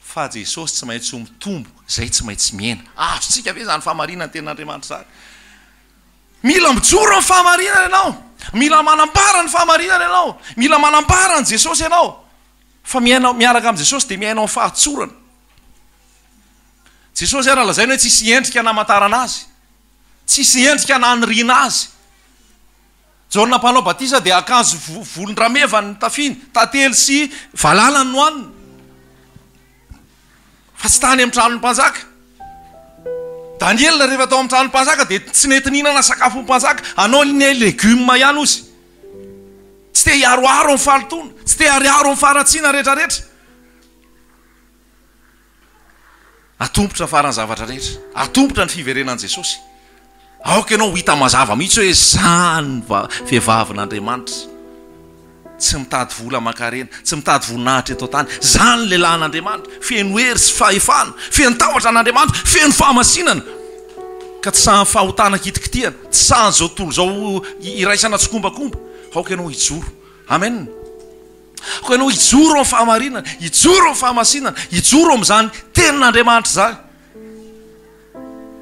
Fa Jesosy tsy maintsy ho mitombo, izay tsy maintsy mihena. Azontsika ve izany fahamarinan'ny tenin'Andriamanitra izany? Mila mijoro amin'ny fahamarinana ianao. Mila manambara ny fahamarinana ianao. Mila manambara an'i Jesosy ianao. Fa miaina miaraka amin'i Jesosy dia miaina ao amin'ny fahatsorana. Jesosy ary lazaina hoe tsisy endrika namantarana azy. Tsisy endrika naniriana azy. Jaona Mpanao Batisa dia akanjo volon-drameva no nitafiny, tantely sy valala no nohaniny, fa tsy tany amin'ny tranon'ny mpanjaka. Daniela rehefa tao amin'ny tranon'ny mpanjaka dia tsy nety nihinana sakafon'ny mpanjaka, anao ny legioma ihany ozy. Tsy te hiaroaro amin'ny fahalotoana, tsy te hiaroaro amin'ny faharatsiana rehetra rehetra. Atompotra faran'ny zavatra rehetra. Atompotra ny fiverenan'i Jesosy. Aoka ianao ho hita mazava mihitsy hoe izany vehivavin'Andriamanitra. Tsy mitady vola aman-karena, tsy mitady voninahitra eto an-tany. Izany lehilahin'Andriamanitra, feno hery sy fahefana, feno tahotra an'Andriamanitra, feno fahamasinana. Ka tsy sahan'ny fahotana kitikitihana, tsy sahan'izao tontolo izao iraisana tsikombakomba. Aoka ianao hijoro. Amen. Aoka ianao hijoro amin'ny fahamarinana, hijoro amin'ny fahamasinana, hijoro amin'izany tenin'Andriamanitra izany.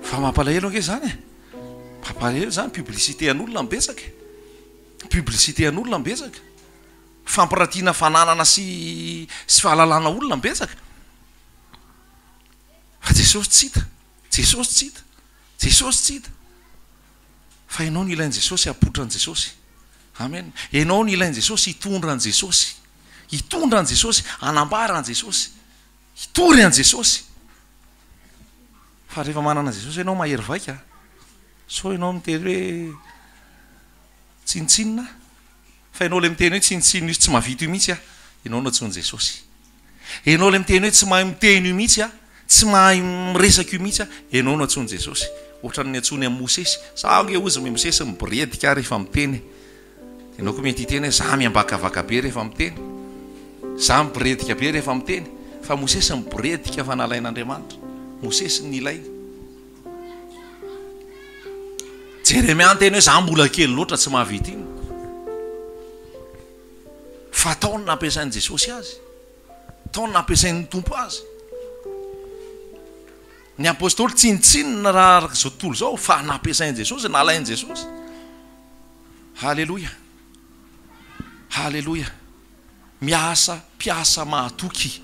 Fa mampalahelo ange izany e. Mampalahelo izany, publicité an'olona no betsaka e. Publicité an'olona no betsaka. Fampiratiana fananana sy sy fahalalana olona no betsaka. Fa Jesosy tsy hita. Jesosy tsy hita. Jesosy tsy hita. Fa ianao no ilain'i Jesosy hapoitra an'i Jesosy. Amen. Ianao no ilain'i Jesosy hitondra an'i Jesosy. Hitondra an'i Jesosy, hanambara an'i Jesosy. Hitory an'i Jesosy. Fa rehefa manana an'i Jesosy ianao mahery vaika. Sao ianao miteny hoe tsinontsinona aho. Fa ianao ilay miteny hoe tsinontsinona io sy tsy mahavita io mihitsy aho. Ianao no antsoin'i Jesosy. Ianao ilay miteny hoe tsy mahay miteny io mihitsy aho, tsy mahay miresaka io mihitsy aho, ianao no antsoin'i Jesosy. Ohatran'ny niantsoany an'i Mosesy. Za ange hozy i Mosesy miboredika aho rehefa miteny e. Ianao koa mety hiteny hoe za miambakavaka be rehefa miteny. Za miboredika be rehefa miteny. Fa Mosesy miboredika fa nalain'Andriamanitra. Mosesy no nilainy. Jeremia niteny hoe za mbola kely loatra tsy mahavita iny. Fa tao no nampiasain'i Jesosy azy. Tao no nampiasain'ny Tompo azy. Ny apostoly tsinontsinona raha araka izao tontolo izao fa nampiasain'i Jesosy, nalain'i Jesosy. Haleloia. Haleloia. Miasa mpiasa mahatoky,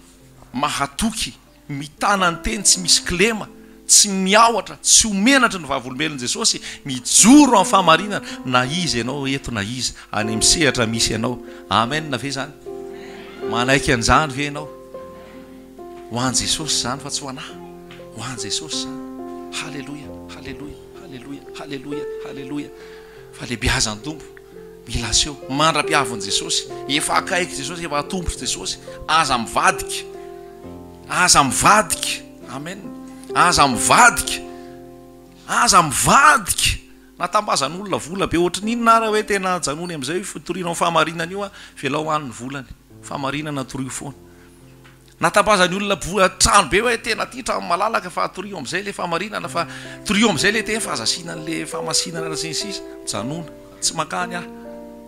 mahatoky. Mitana ny teny tsy misy kilema, tsy miahotra, tsy ho menatry ny vavolombelon'i Jesosy, mijoro amin'ny fahamarinana na iza ianao eto na iza, any amin'ny sehatra misy anao. Amen ve izany? Manaiky an'izany ve ianao? Ho an'i Jesosy izany fa tsy ho an'ahy. Ho an'i Jesosy izany. Haleloia, haleloia, haleloia, haleloia, haleloia. Fa lehibeazan'ny Tompo. Mila aseho. Mandra-piavin'i Jesosy. Efa akaiky Jesosy, efa atombotry Jesosy. Aza mivadika. Aza mivadika. Amen. Aza mivadika. Aza mivadika. Na tambazan'olona vola be ohatry ny inona ara hoe tena ajanony amin'izay io fitoriana ao fahamarinana io, velao any ny volany. Fahamarinana torio foana. Na tambazan'ny olona vola trano be hoe tena aty trano malalaka fa torio amin'izay ilay fahamarinana fa torio amin'izay ilay teny fa aza asiana an'ilay fahamasinana sy ny sisa. Mijanona. Tsy mankany aho.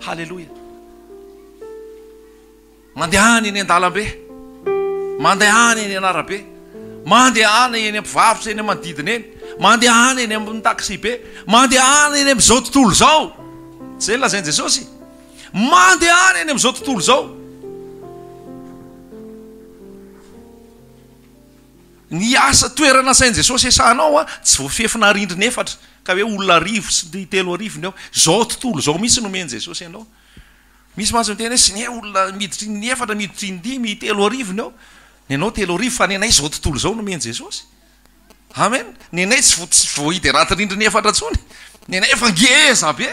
Haleloia. Mandehana eny an-dalambe. Mandehana eny an'arabe. Mandehana eny am-pivarotra eny manodidina eny. Mandehana eny amin'ny taxi-be. Mandehana eny amin'izao tontolo izao. Izay no lazain'i Jesosy. Mandehana eny amin'izao tontolo izao. Ny asa toerana asain'i Jesosy esanao a, tsy voafefina rindrina efatra ka hoe olona arivo sy 3000 ny ao. Izao tontolo izao mihitsy no omen'i Jesosy anao. Misy mantsy miteny hoe sine olona miditra in efatra, miditra in dimy, 3000 ny ao. Ny anao 3000 fa ny anay izao tontolo izao no omen'i Jesosy. Amen. Ny anay tsy tsy voahidy anaty rindrina efatra intsony. Ny anay efa ngeza be.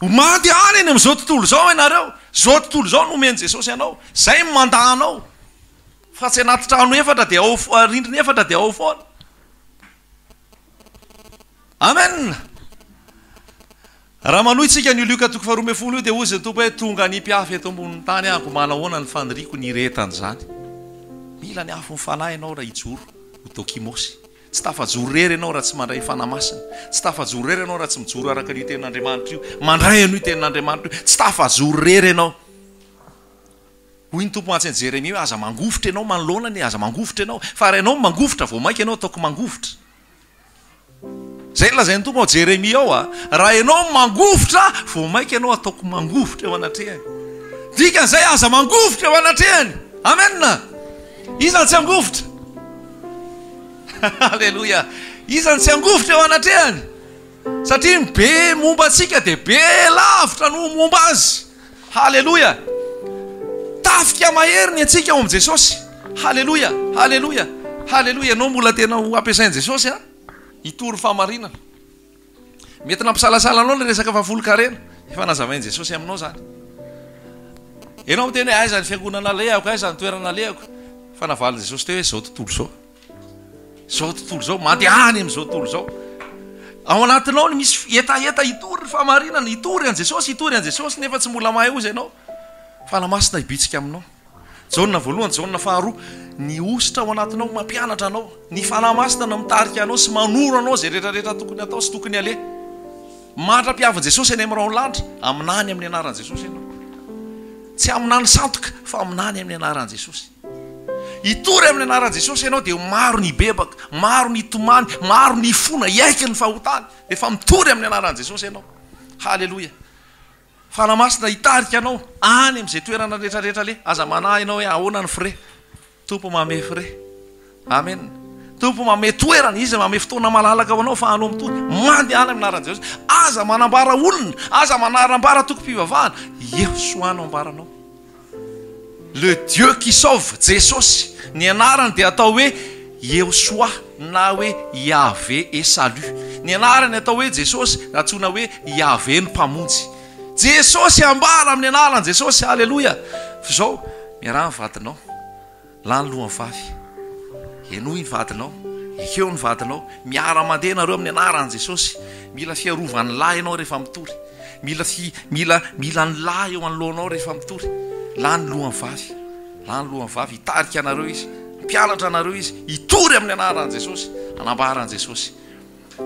Ho maty any eny amin'izao tontolo izao ianareo. Izao tontolo izao no omen'i Jesosy anao. Izay no mandà anao. Fa tsy anaty trano efatra dia ao rindrina efatra dia ao foana. Amen. Raha manohy tsika an'io Lioka toko faharoa 12 io dia hozy ny Tompo hoe tonga hanipy afo eto ambonin'ny tany aho, koa manahoana ny faniriako ny hirehetan'izany. Mila ny afon'ny Fanahy ianao raha hijoro ho dokimosy. Tsy tafajoro irery ianao raha tsy mandray Fanahy Masina. Tsy tafajoro irery ianao raha tsy mijoro araka an'io Tenin'Andriamanitra io. Mandray an'io Tenin'Andriamanitra io. Tsy tafajoro irery ianao. Hoy ny Tompo mantsy an'i Jeremia hoe aza mangovitra ianao manoloana anie, aza mangovitra ianao. Fa raha ianao mangovitra vao mainka ianao ataoko mangovitra. Izay no lazain'ny Tompo ao Jeremia ao a! Raha ianao mangovitra, vao mainka ianao ataoko mangovitra eo anatrehany. Dikan'izay, aza mangovitra eo anatrehany. Amen! Iza no tsy hangovitra? Aleloia! Iza no tsy hangovitra eo anatrehany? Satria ny be momba antsika dia be lavitra noho momba azy. Haleloia! Tafika mahery ny antsika ao amin'i Jesosy. Haleloia! Haleloia! Haleloia! Ianao mbola tena ho ampiasain'i Jesosy an, hitory fahamarinana. Mety nampisalasala anao ilay resaka fahafolon-karena. Efa nazavain'i Jesosy aminao izany. Ianao miteny hoe aiza ny fiangonana alehako, aiza ny toerana alehako. Fa navalin'i Jesosy teo hoe izao tontolo izao. Izao tontolo izao, mandeha any amin'izao tontolo izao. Ao anatinao ny misy hetaheta hitory ny fahamarinana, hitory an'i Jesosy, hitory an'i Jesosy, nefa tsy mbola mahay ozy ianao. Fanahy Masina hibitsika aminao. Jaona voalohany, Jaona faharoa, ny hosotra ao anatinao mampianatra anao, ny Fanahy Masina no mitarika anao sy manoro anao izay rehetra rehetra tokony hatao sy tokony aleha. Mandra-piavin'i Jesosy any amin'ny rahon'ny lanitra, haminany amin'ny anaran'i Jesosy ianao. Tsy haminany sandoka fa haminany amin'ny anaran'i Jesosy. Hitory amin'ny anaran'i Jesosy ianao dia maro ny hibebaka, maro ny hitomany, maro ny hifona, hiaiky ny fahotany. Rehefa mitory amin'ny anaran'i Jesosy ianao. Haleloia. Fanahy Masina hitarika anao any amin'izay toerana rehetra rehetra aleha. Aza manahy ianao hoe ahoana ny frais. Tompo mamehy frais. Amen. Tompo mamehy toerana, Izy mamehy fotoana malalaka ho anao afahanao mitory. Mandehana amin'ny anaran'i Jesosy. Aza manambara olona, aza manarambara tokom-pivavahana. Yehosua no ambaranao. Le Dieu qui sauve, Jesosy. Ny anarany dia atao hoe Yehosua na hoe Yahvé est salut. Ny anarany atao hoe Jesosy, antsoina hoe Yahvé no Mpamonjy. Jesosy ambara amin'ny anaran'i Jesosy, Aleloia. Fa izao, miaraha ny vadinao. Lany loha ny vavy. Henoy ny vadinao. Ekeo ny vadinao. Miara-mandeha nareo amin'ny anaran'i Jesosy. Mila fiarovan'ny lahy ianao rehefa mitory. Mila fi, mila, mila ny lahy eo anoloanao rehefa mitory. Lany loha ny vavy. Lany loha ny vavy. Hitarika anareo izy. Hampianatra anareo izy. Hitory amin'ny anaran'i Jesosy. Hanambara an'i Jesosy.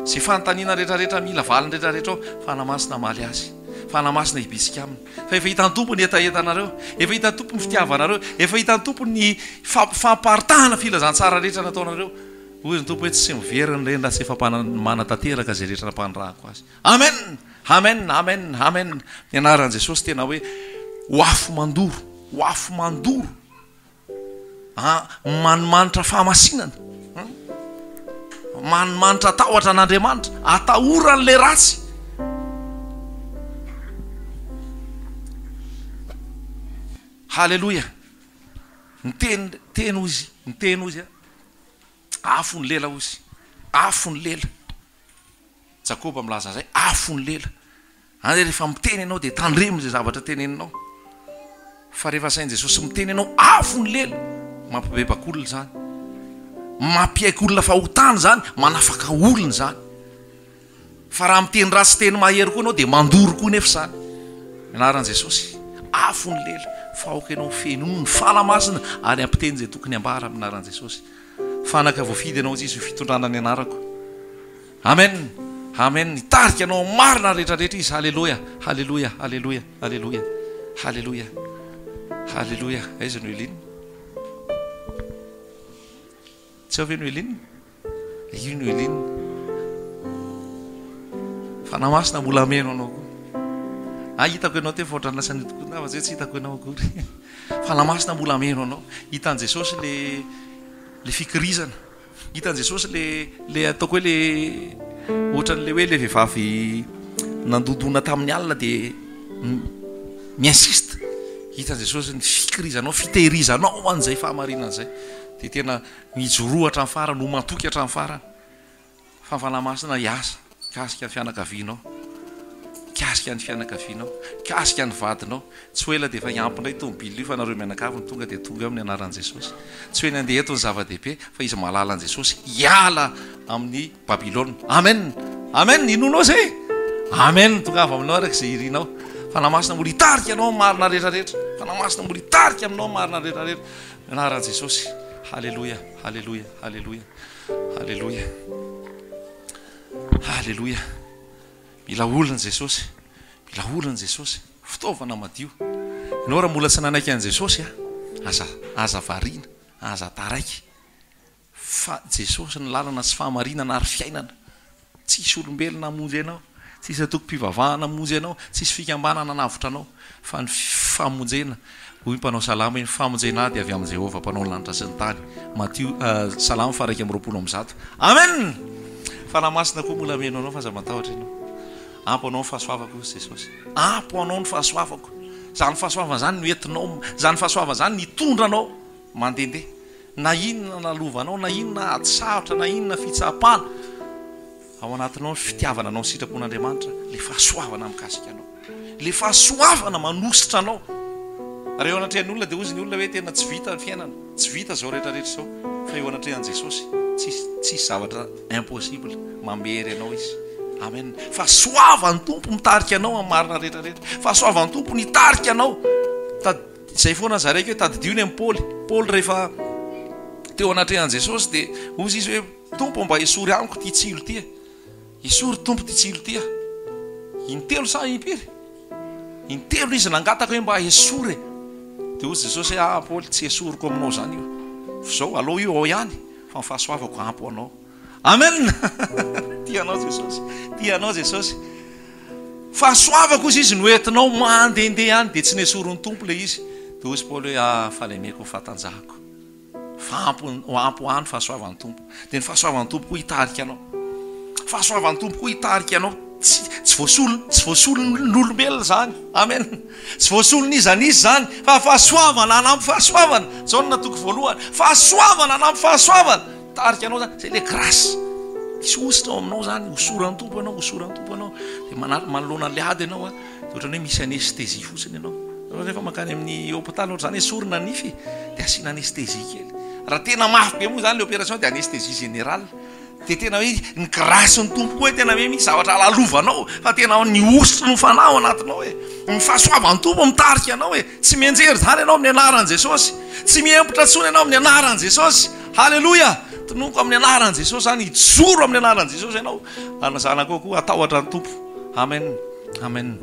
Izay fanontaniana rehetrarehetra mila valiny rehetrarehetra ao, Fanahy Masina hamaly azy. Fanahy Masina hibitsika aminy. Fa efa hitan'ny Tompo ny hetahetanareo, efa hitan'ny Tompo ny fitiavanareo, efa hitan'ny Tompo ny famparitahana filazantsara rehetra nataonareo. Hoy ny Tompo hoe tsy miverina ireny raha tsy efa manatanteraka izay rehetra nampanirahako azy. Amen! Amen! Amen! Amen! Ny anaran'i Jesosy tena hoe ho afo mandoro, ho afo mandoro. Ah, manimanitra fahamasinana. Hmm? Manimanitra tahotra an'Andriamanitra. Atahoran'ilay ratsy. Haleloia. Niteny teny ozy, niteny ozy. Afo ny lela ozy. Afo ny lela. Jakoba milaza an'izay, afo ny lela. Any rehefa miteny ianao dia tandremo izay zavatra teneninao. Fa rehefa asain'i Jesosy miteny ianao, afo ny lela. Mampibebaka olona izany. Mampiaiky olona fahotana izany, manafaka olona izany. Fa raha miteny ratsy teny mahery koa ianao dia mandoro koa nefa izany. Anaran'i Jesosy, afo ny lela, fa aoka ianao fenoy ny Fanahy Masina ary ampiteny izay tokony ambara amin'ny anaran'i Jesosy. Fanaka voafidy ianao Jeso fitondrana ny anarako. Amen Amen hitarika anao amin'ny marina rehetra rehetra izy haleloia haleloia haleloia haleloia haleloia haleloia aiza Noeline tsy ao ve Noeline io Noeline Fanahy Masina mbola hameno anao koa ah hitako ianao teo fa ohatran'ny lasa nidinkodina fa tsy hoe tsy hitako ianao akory Fanahy Masina mbola hameno anao hitan'i Jesosy le le fikirizana Hitan'i Jesosy le le ataoko hoe le ohatran'le hoe le vehivavy nandondona tamin'ny alina dia mi-insiste. Hitan'i Jesosy ny fikirizanao, fitehirizanao an'izay fahamarinana izay. Dia tena mijoroa hatramin'ny farany, ho matoky hatramin'ny farany. Fa ny Fanahy Masina hiasa mikasika ny fianakavianao, mikasika ny fianakavianao, mikasika ny vadinao. Tsy ho ela dia efa hiampy indray tomobile io fa nareo mianakavy no tonga dia tonga eo amin'ny anaran'i Jesosy. Tsy hoe ny handeha eto ny zava-dehibe fa izy mahalala an'i Jesosy hiala amin'ny Babylona. Amen! Amen! Inoanao izay? Amen! Tongava aminao araka izay irinao. Fanahy Masina mbola hitarika anao amin'ny marina rehetra rehetra. Fanahy Masina mbola hitarika aminao amin'ny marina rehetra rehetra. Anaran'i Jesosy. Haleloia! Haleloia! Haleloia! Haleloia! Haleloia! Mila olona Jesosy. Mila olona Jesosy. Fitaovana madio. Ianao raha mbola tsy nanaiky an'i Jesosy a, aza aza variana, aza taraiky. Fa Jesosy ny lalana sy fahamarinana ary fiainana. Tsisy olombelona hamonjy anao, tsisy antokom-pivavahana hamonjy anao, tsisy fikambanana hanavotra anao, fa ny famonjena, hoy ny mpanao salamo hoe, ny famonjena ahy dia avy amin'i Jehovah mpanao ny lanitra sy ny tany. Matio, Salamo faha 121. Amen! Fanahy Masina koa mbola hameno anao fa aza matahotra ianao. Ampy anao ny fahasoavako hoy Jesosy. Ampy anao ny fahasoavako. Izany fahasoavana izany no entinao, izany fahasoavana izany no hitondra anao mandehandeha. Na inona lalovanao, na inona ady sarotra, na inona fitsapana, ao anatinao ny fitiavana anao ny sitrapon'Andriamanitra, ilay fahasoavana mikasika anao, ilay fahasoavana manositra anao. Raha eo anatrehan'ny olona dia hozy ny olona hoe tena tsy vita ny fiainana, tsy vita izao rehetra rehetra izao, fa eo anatrehan'i Jesosy tsisy tsisy zavatra impossible, mamery anao Izy. Amen. Fahasoavan'ny Tompo mitarika anao amin'ny marina rehetra rehetra. Fahasoavan'ny Tompo nitarika anao. Tad, izay foana zaraiko hoe tadidio ny amin'i Paoly. Paoly rehefa teo anatrehan'i Jesosy dia hozy izy hoe Tompo mba esory amiko ity tsilo ity e. Esory Tompo ity tsilo ity a. Intelo sa impiry? Intelo izy nangataka hoe mba esory e. Dia hoy Jesosy hoe, ah Paoly, tsy esoriko aminao izany io. Fa izao, alao io ao ihany, fa ny fahasoavako ampy ho anao. Amen! Tia anao Jesosy. Tia anao Jesosy. Fahasoavako hozy izy no entinao mandehandeha any, dia tsy nesorin'ny Tompo ilay izy. Dia hoy Paoly hoe, ah, fahalemeko ny fahatanjahako. Fa ampy ho ampy ho ahy ny fahasoavan'ny Tompo. Dia ny fahasoavan'ny Tompo koa hitarika anao. Fahasoavan'ny Tompo koa hitarika anao. Tsy, tsy voasolo, tsy voasolon'olombelona izany. Amen. Tsy voasolon'iza n'iza izany. Fa fahasoavana hanampy fahasoavana. Jaona toko voalohany. Fahasoavana hanampy fahasoavana. Hitarika anao izany. Izay ilay grâce. Misy hosotra ao aminao izany. Hosoran'ny Tompo ianao, hosoran'ny Tompo ianao. Dia manoloana an'ilay ady ianao. Dia ohatran'ny hoe misy anesthésie fotsiny ianao. Ianao rehefa mankany amin'ny hôpitaly ohatr'izany esorina ny nify dia asiana anesthésie kely. Raha tena mafy be moa izany ilay opération dia anesthésie générale. Dia tena hoe ny grâce ny Tompo koa hoe tena hoe misy zavatra lalovanao fa tena ny hosotry ny fanahy ao anatinao e. Ny fahasoavan'ny Tompo mitarika anao e. Tsy mianjery izany ianao amin'ny anaran'i Jesosy. Tsy miempotra intsony ianao amin'ny anaran'i Jesosy. Haleloia! Tononiko amin'ny anaran'i Jesosy izany, hijoro amin'ny anaran'i Jesosy ianao. Ary ny zanakao koa hatahotra ny Tompo. Amen. Amen.